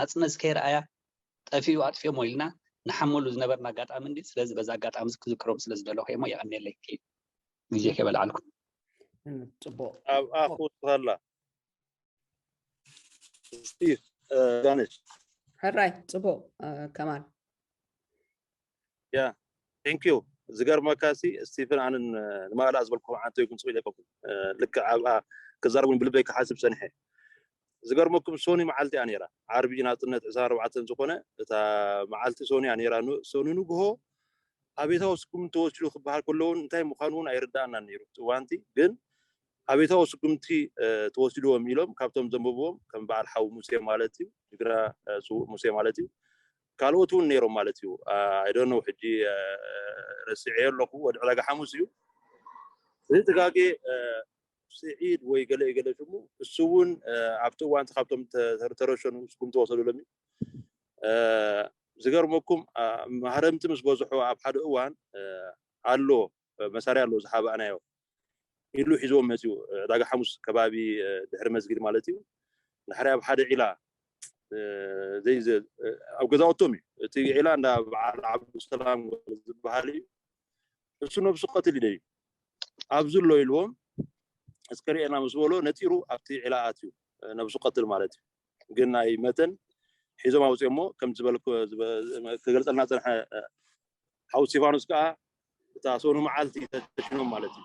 ናፅነት ከይረኣያ ጠፊኡ ኣጥፊኦሞ ኢልና ንሓመሉ ዝነበርና ኣጋጣሚ እንዲ ስለዚ በዚ ኣጋጣሚ ክዝክሮም ስለ ዝደለኹ እሞ የቐንየለይ ግዜ ከይበልዓልኩም ፅቡቅ ኣብኣ ክወስኸላ ስቲፍ ጋነሽ ሕራይ ፅቡቅ ከማል ያ ቴንክ ዩ ዝገርመካ ሲ ስቲፍን ኣንን ንማእላ ዝበልኩም ዓንተ ይኩም ፅኢለ ይፈኩም ልክዕ ኣብኣ ክዛረቡን ብልበይ ክሓስብ ፀኒሐ ዝገርመኩም ሶኒ መዓልቲ እያ ነይራ ዓርቢ ናፅነት ዕስራ ኣርባዕተን ዝኾነ እታ መዓልቲ ሶኒ እያ ነይራ ሶኒ ንግሆ ኣቤታዊ ስጉምቲ ተወሲዱ ክበሃል ከሎ እውን እንታይ ምዃኑ እውን ኣይርዳእናን ነይሩ እቲ እዋንቲ ግን ኣቤታዊ ስጉምቲ ተወሲድዎም ኢሎም ካብቶም ዘንበብዎም ከም በዓል ሓው ሙሴ ማለት እዩ ጅግና ስውእ ሙሴ ማለት እዩ ካልኦት እውን ነይሮም ማለት እዩ ኣይደነው ሕጂ ረስዐ ኣለኩ ወዲ ዕዳጋ ሓሙስ እዩ እዚ ትጋጌ ስዒድ ወይ ገለ ገለ ሽሙ እሱ እውን ኣብቲ እዋንቲ ካብቶም ተረሸኑ ስጉምቲ ወሰዱሎም እዩ ዝገርመኩም ማህረምቲ ምስ በዝሑ ኣብ ሓደ እዋን ኣሎ መሳርያ ኣሎ ዝሓባእናዮ ኢሉ ሒዝዎም መፅኡ ዕዳጋ ሓሙስ ከባቢ ድሕሪ መስጊድ ማለት እዩ ድሕሪ ኣብ ሓደ ዒላ ኣብ ገዛውቶም እዩ እቲ ዒላ እንዳ በዓል ዓብዱሰላም ዝበሃል እዩ እሱ ነብሱ ቀትል ኢለ እዩ ኣብዚ ኣሎ ኢልዎም እስከ ርኤና ምስ በሎ ነፂሩ ኣብቲ ዒላ ኣትዩ ነብሱ ቀትል ማለት እዩ ግን ናይ መተን ሒዞም ኣውፅኦሞ ከም ዝበልኩ ክገልፀልና ፀንሐ ሓው ስቲፋኖስ ከዓ እታ ሰኑ መዓልቲ ተሽኖም ማለት እዩ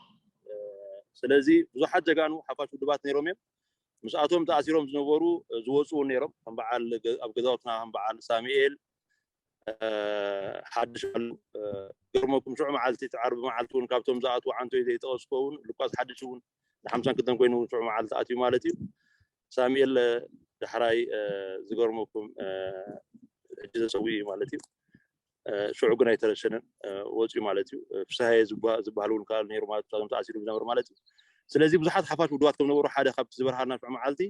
ስለዚ ብዙሓት ጀጋኑ ሓፋሽ ውድባት ነይሮም እዮም ምስኣቶም ተኣሲሮም ዝነበሩ ዝወፁ እውን ነይሮም ከም በዓል ኣብ ገዛውትና ከም በዓል ሳሙኤል ሓድሽ ኣሎ። ገርመኩም ሽዑ መዓልቲ እቲ ዓርቢ መዓልቲ እውን ካብቶም ዝኣትዉ ዓንቶይ ዘይጠቐስኩ እውን ልኳስ ሓድሽ እውን ንሓምሳን ክልተን ኮይኑ ሽዑ መዓልቲ ኣትዩ ማለት እዩ። ሳሙኤል ዳሕራይ ዝገርመኩም ሕጂ ተሰዊኡ እዩ ማለት እዩ። ሽዑ ግን ኣይተረሸነን፣ ወፂኡ ማለት እዩ። ፍስሃየ ዝበሃል እውን ካል ነይሩ ማለት እዩ፣ ተኣሲሩ ዝነበሩ ማለት እዩ። ስለዚ ብዙሓት ሓፋሽ ውድባት ከም ነበሩ ሓደ ካብቲ ዝበርሃልና ሽዑ መዓልቲ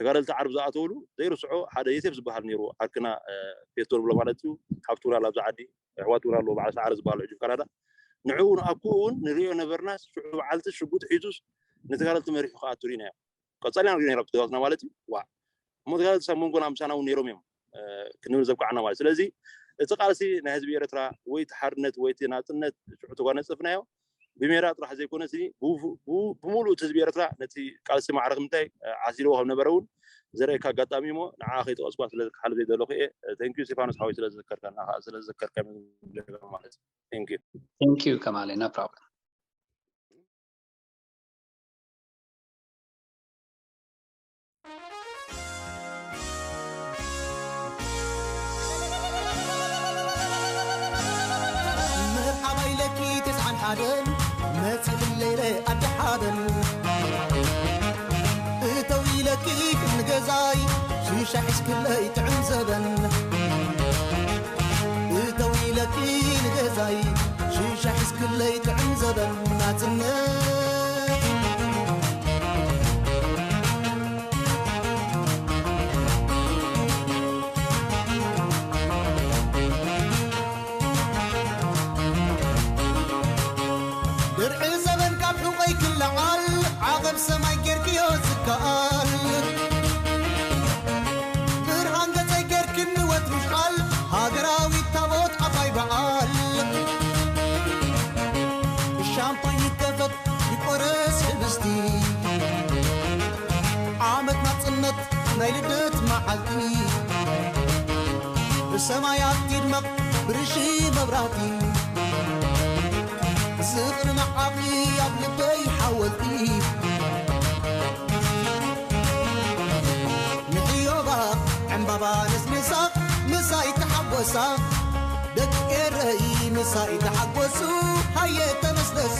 ተጋደልቲ ዓርቢ ዝኣተውሉ ዘይርስዖ ሓደ የሴፍ ዝበሃል ነይሩ፣ ዓርክና ፌስቶ ንብሎ ማለት እዩ። ሓፍቱ እውን ኣሎ ኣብዚ ዓዲ፣ ኣሕዋቱ እውን ኣለዎ፣ በዓል ሰዓረ ዝበሃል ሕጂ ካናዳ። ንዕኡ ንኣኩኡ እውን ንሪኦ ነበርና። ሽዑ በዓልቲ ሽጉጥ ሒዙስ ንተጋደልቲ መሪሑ ክኣቱ ርኢናዮ። ቀጻሊ ኢና ርኢናዮ ተጋደልትና ማለት እዩ። ዋ እሞ ተጋደልቲ ኣብ መንጎና ምሳና እውን ነይሮም እዮም ክንብል ዘብቃዕና ማለት። ስለዚ እቲ ቃልሲ ናይ ህዝቢ ኤርትራ ወይ እቲ ሓርነት ወይ እቲ ናጽነት ሽዑ ተጓነጽፍናዮ ብሜዳ ጥራሕ ዘይኮነስ ብሙሉእ እቲ ህዝቢ ኤርትራ ነቲ ቃልሲ ማዕረ ምንታይ ዓሲልዎ ከም ነበረ እውን ዘርእየካ ኣጋጣሚ እሞ ንዓ ከይጠቐስኳ ስለ ክሓልፍ ዘይደለኹ እየ። ተንኪዩ ስቴፋኖስ ሓወይ ስለ ዝዘከርካና ከዓ ስለ ዝዘከርካ ማለት እዩ። Thank you. Thank you ከማለ፣ no problem። መርሓባ ኢለኪ ተስዓን ሓደን መጺኽለይ ኢለ ኣዲ ሓበን እተው ኢለኪ ክንገዛይ ሽሻ ሒዝክለይ ጥዕም ዘበን እተው ኢለኪ ንገዛይ ሽሻ ሒዝክለይ ጥዕም ዘበን ናጽነት ብርዒ ዘበን ካብ ሑቐይ ክለዓል ዓቐብ ሰማይ ጌርክዮ ዝከኣል ብርሃን ገጸይ ጌርክኒ ወትሩ ቃል ሃገራዊት ታቦት ዓባይ በዓል ሻምፓኝ ይከፈት ይቆረስ ሕብስቲ ዓመት ናጽነት ናይ ልደት መዓልቲ ብሰማያት ይድመቕ ብርሺ መብራህቲ ዝኽሪ ንዓኺ ኣብ ልበይ ሓወልቲ ንሕዮባ ዕምባባ ነስንሳ ምሳይ ተሓጎሳ ደቂ ኤረይ ምሳይ ተሓጎሱ ሃየ ተነስነሱ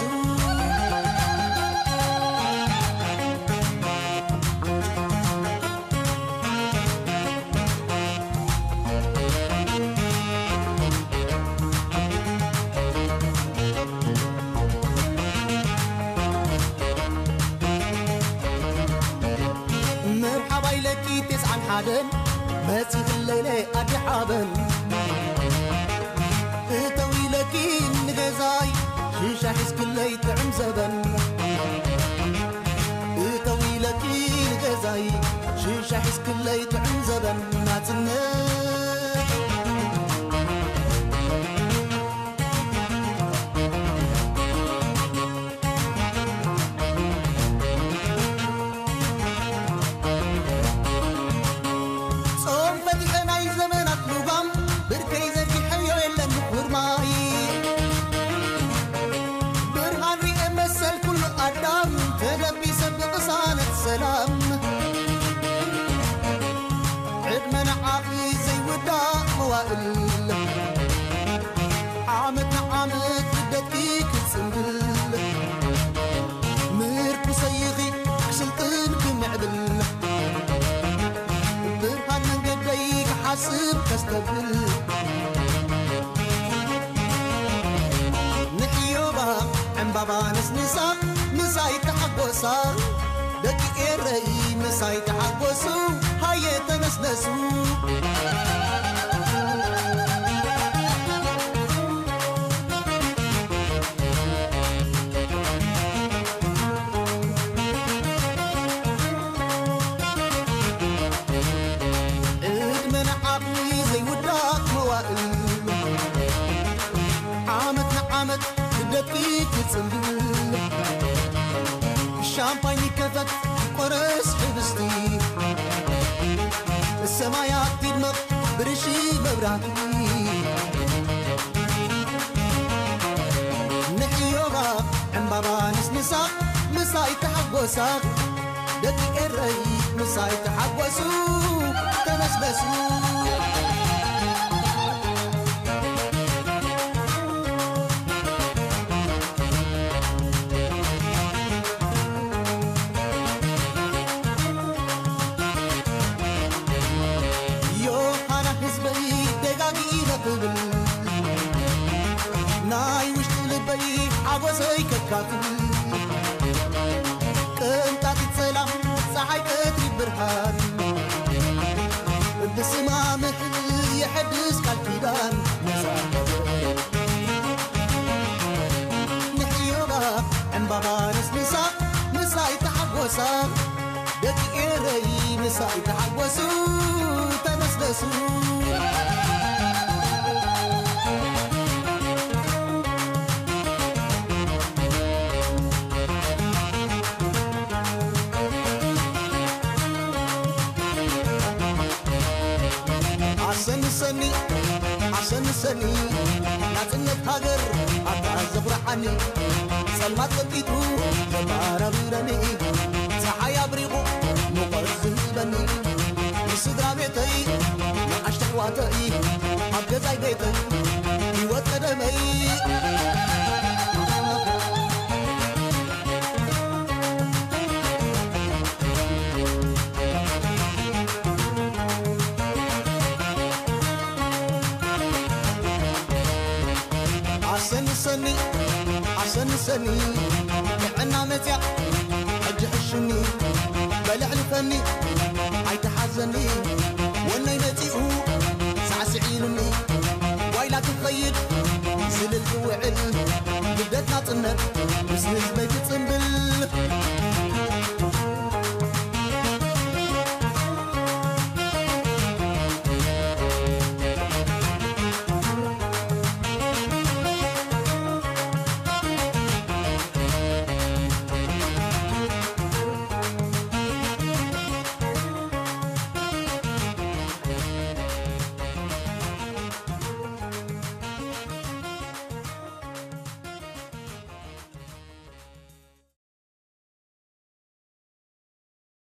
መርሓባ ኢለኪ ተስዓን ሓደን መጺኽለይ ኢለ ኣዲ ሓበን እተው ኢለኪ ንገዛይ ሽሻ ሒዝክለይ ጥዕም ዘበን እተው ኢለኪ ንገዛይ ሽሻ ሒዝክለይ ጥዕም ዘበን ናጽነት ጾም ፈቲሐ ናይ ዘመናት ልጓም ብርከይ ዘርጊሐዮ የለን ምኩር ማይ ብርሃን ሪኤ መሰል ኩሉ ኣዳም ተደቢሰ ብቕሳነት ሰላም ዕድመ ንዓኺ ዘይውዳእ መዋእል ዓመት ንዓመት ልደትኪ ክጽንብል ምርኩሰይኺ ክስልጥን ክምዕብል ብርሃን መንገደይ ክሓስብ ከስተብል ንሕዮባ ዕምባባ ነስንሳ ምሳይ ተሓጎሳ ደቂ ኤረይ ምሳይ ተሓጎሱ ሃየ ተነስነሱ ዕድመ ንዓኺ ዘይውዳእ መዋእል ዓመት ንዓመት ልደትኪ ክጽንብል ሻምፓኝ ይከፈት ቆረስ ሕብስቲ ሰማያት ይድመቕ ብርሺ መብራህቲ ንሕዮባ ዕምባባ ንስንሳ ምሳይ ተሓጎሳ ደቂ ኤረይ ምሳይ ተሓጎሱ ተመስገሱ ካቱ ቅንጣት ሰላም፣ ፀሓይ ቀትሪ ብርሃን፣ ብስማ ምሕል የሐድስ ቃል ኪዳን። መሳኸር ንሕዮባ ዕምባባ ነስንሳ፣ ምሳይ ተሓጎሳ። ደቂ ኤረይ ምሳይ ተሓጎሱ፣ ተነስነሱ። ኣሰኒ ሰኒ፣ ኣሰኒ ሰኒ፣ ናጽነት ሃገር ኣታ ዘኹርዓኒ። ጸልማት ቀንጢጡ ዘባራብረኒ፣ ጸሓይ ኣብሪቑ ሙቐት ዝህበኒ። ንስድራ ቤተይ፣ ንኣሽቱ ኣሕዋተይ፣ ኣብ ገዛይ ቤተይ፣ ህይወት ቀደመይ። ኣሰንሰኒ፣ ኣሰንሰኒ፣ ጥዕና መጽያ ሕጂ ሕሹኒ፣ በልዕሊ ፈኒ ኣይተሓዘኒ፣ ወነይ መጺኡ ሳዕስዕ ኢሉኒ፣ ጓይላ ክኸይድ ዝልል ክውዕል፣ ልደት ናጽነት ምስ ህዝበይ ክጽም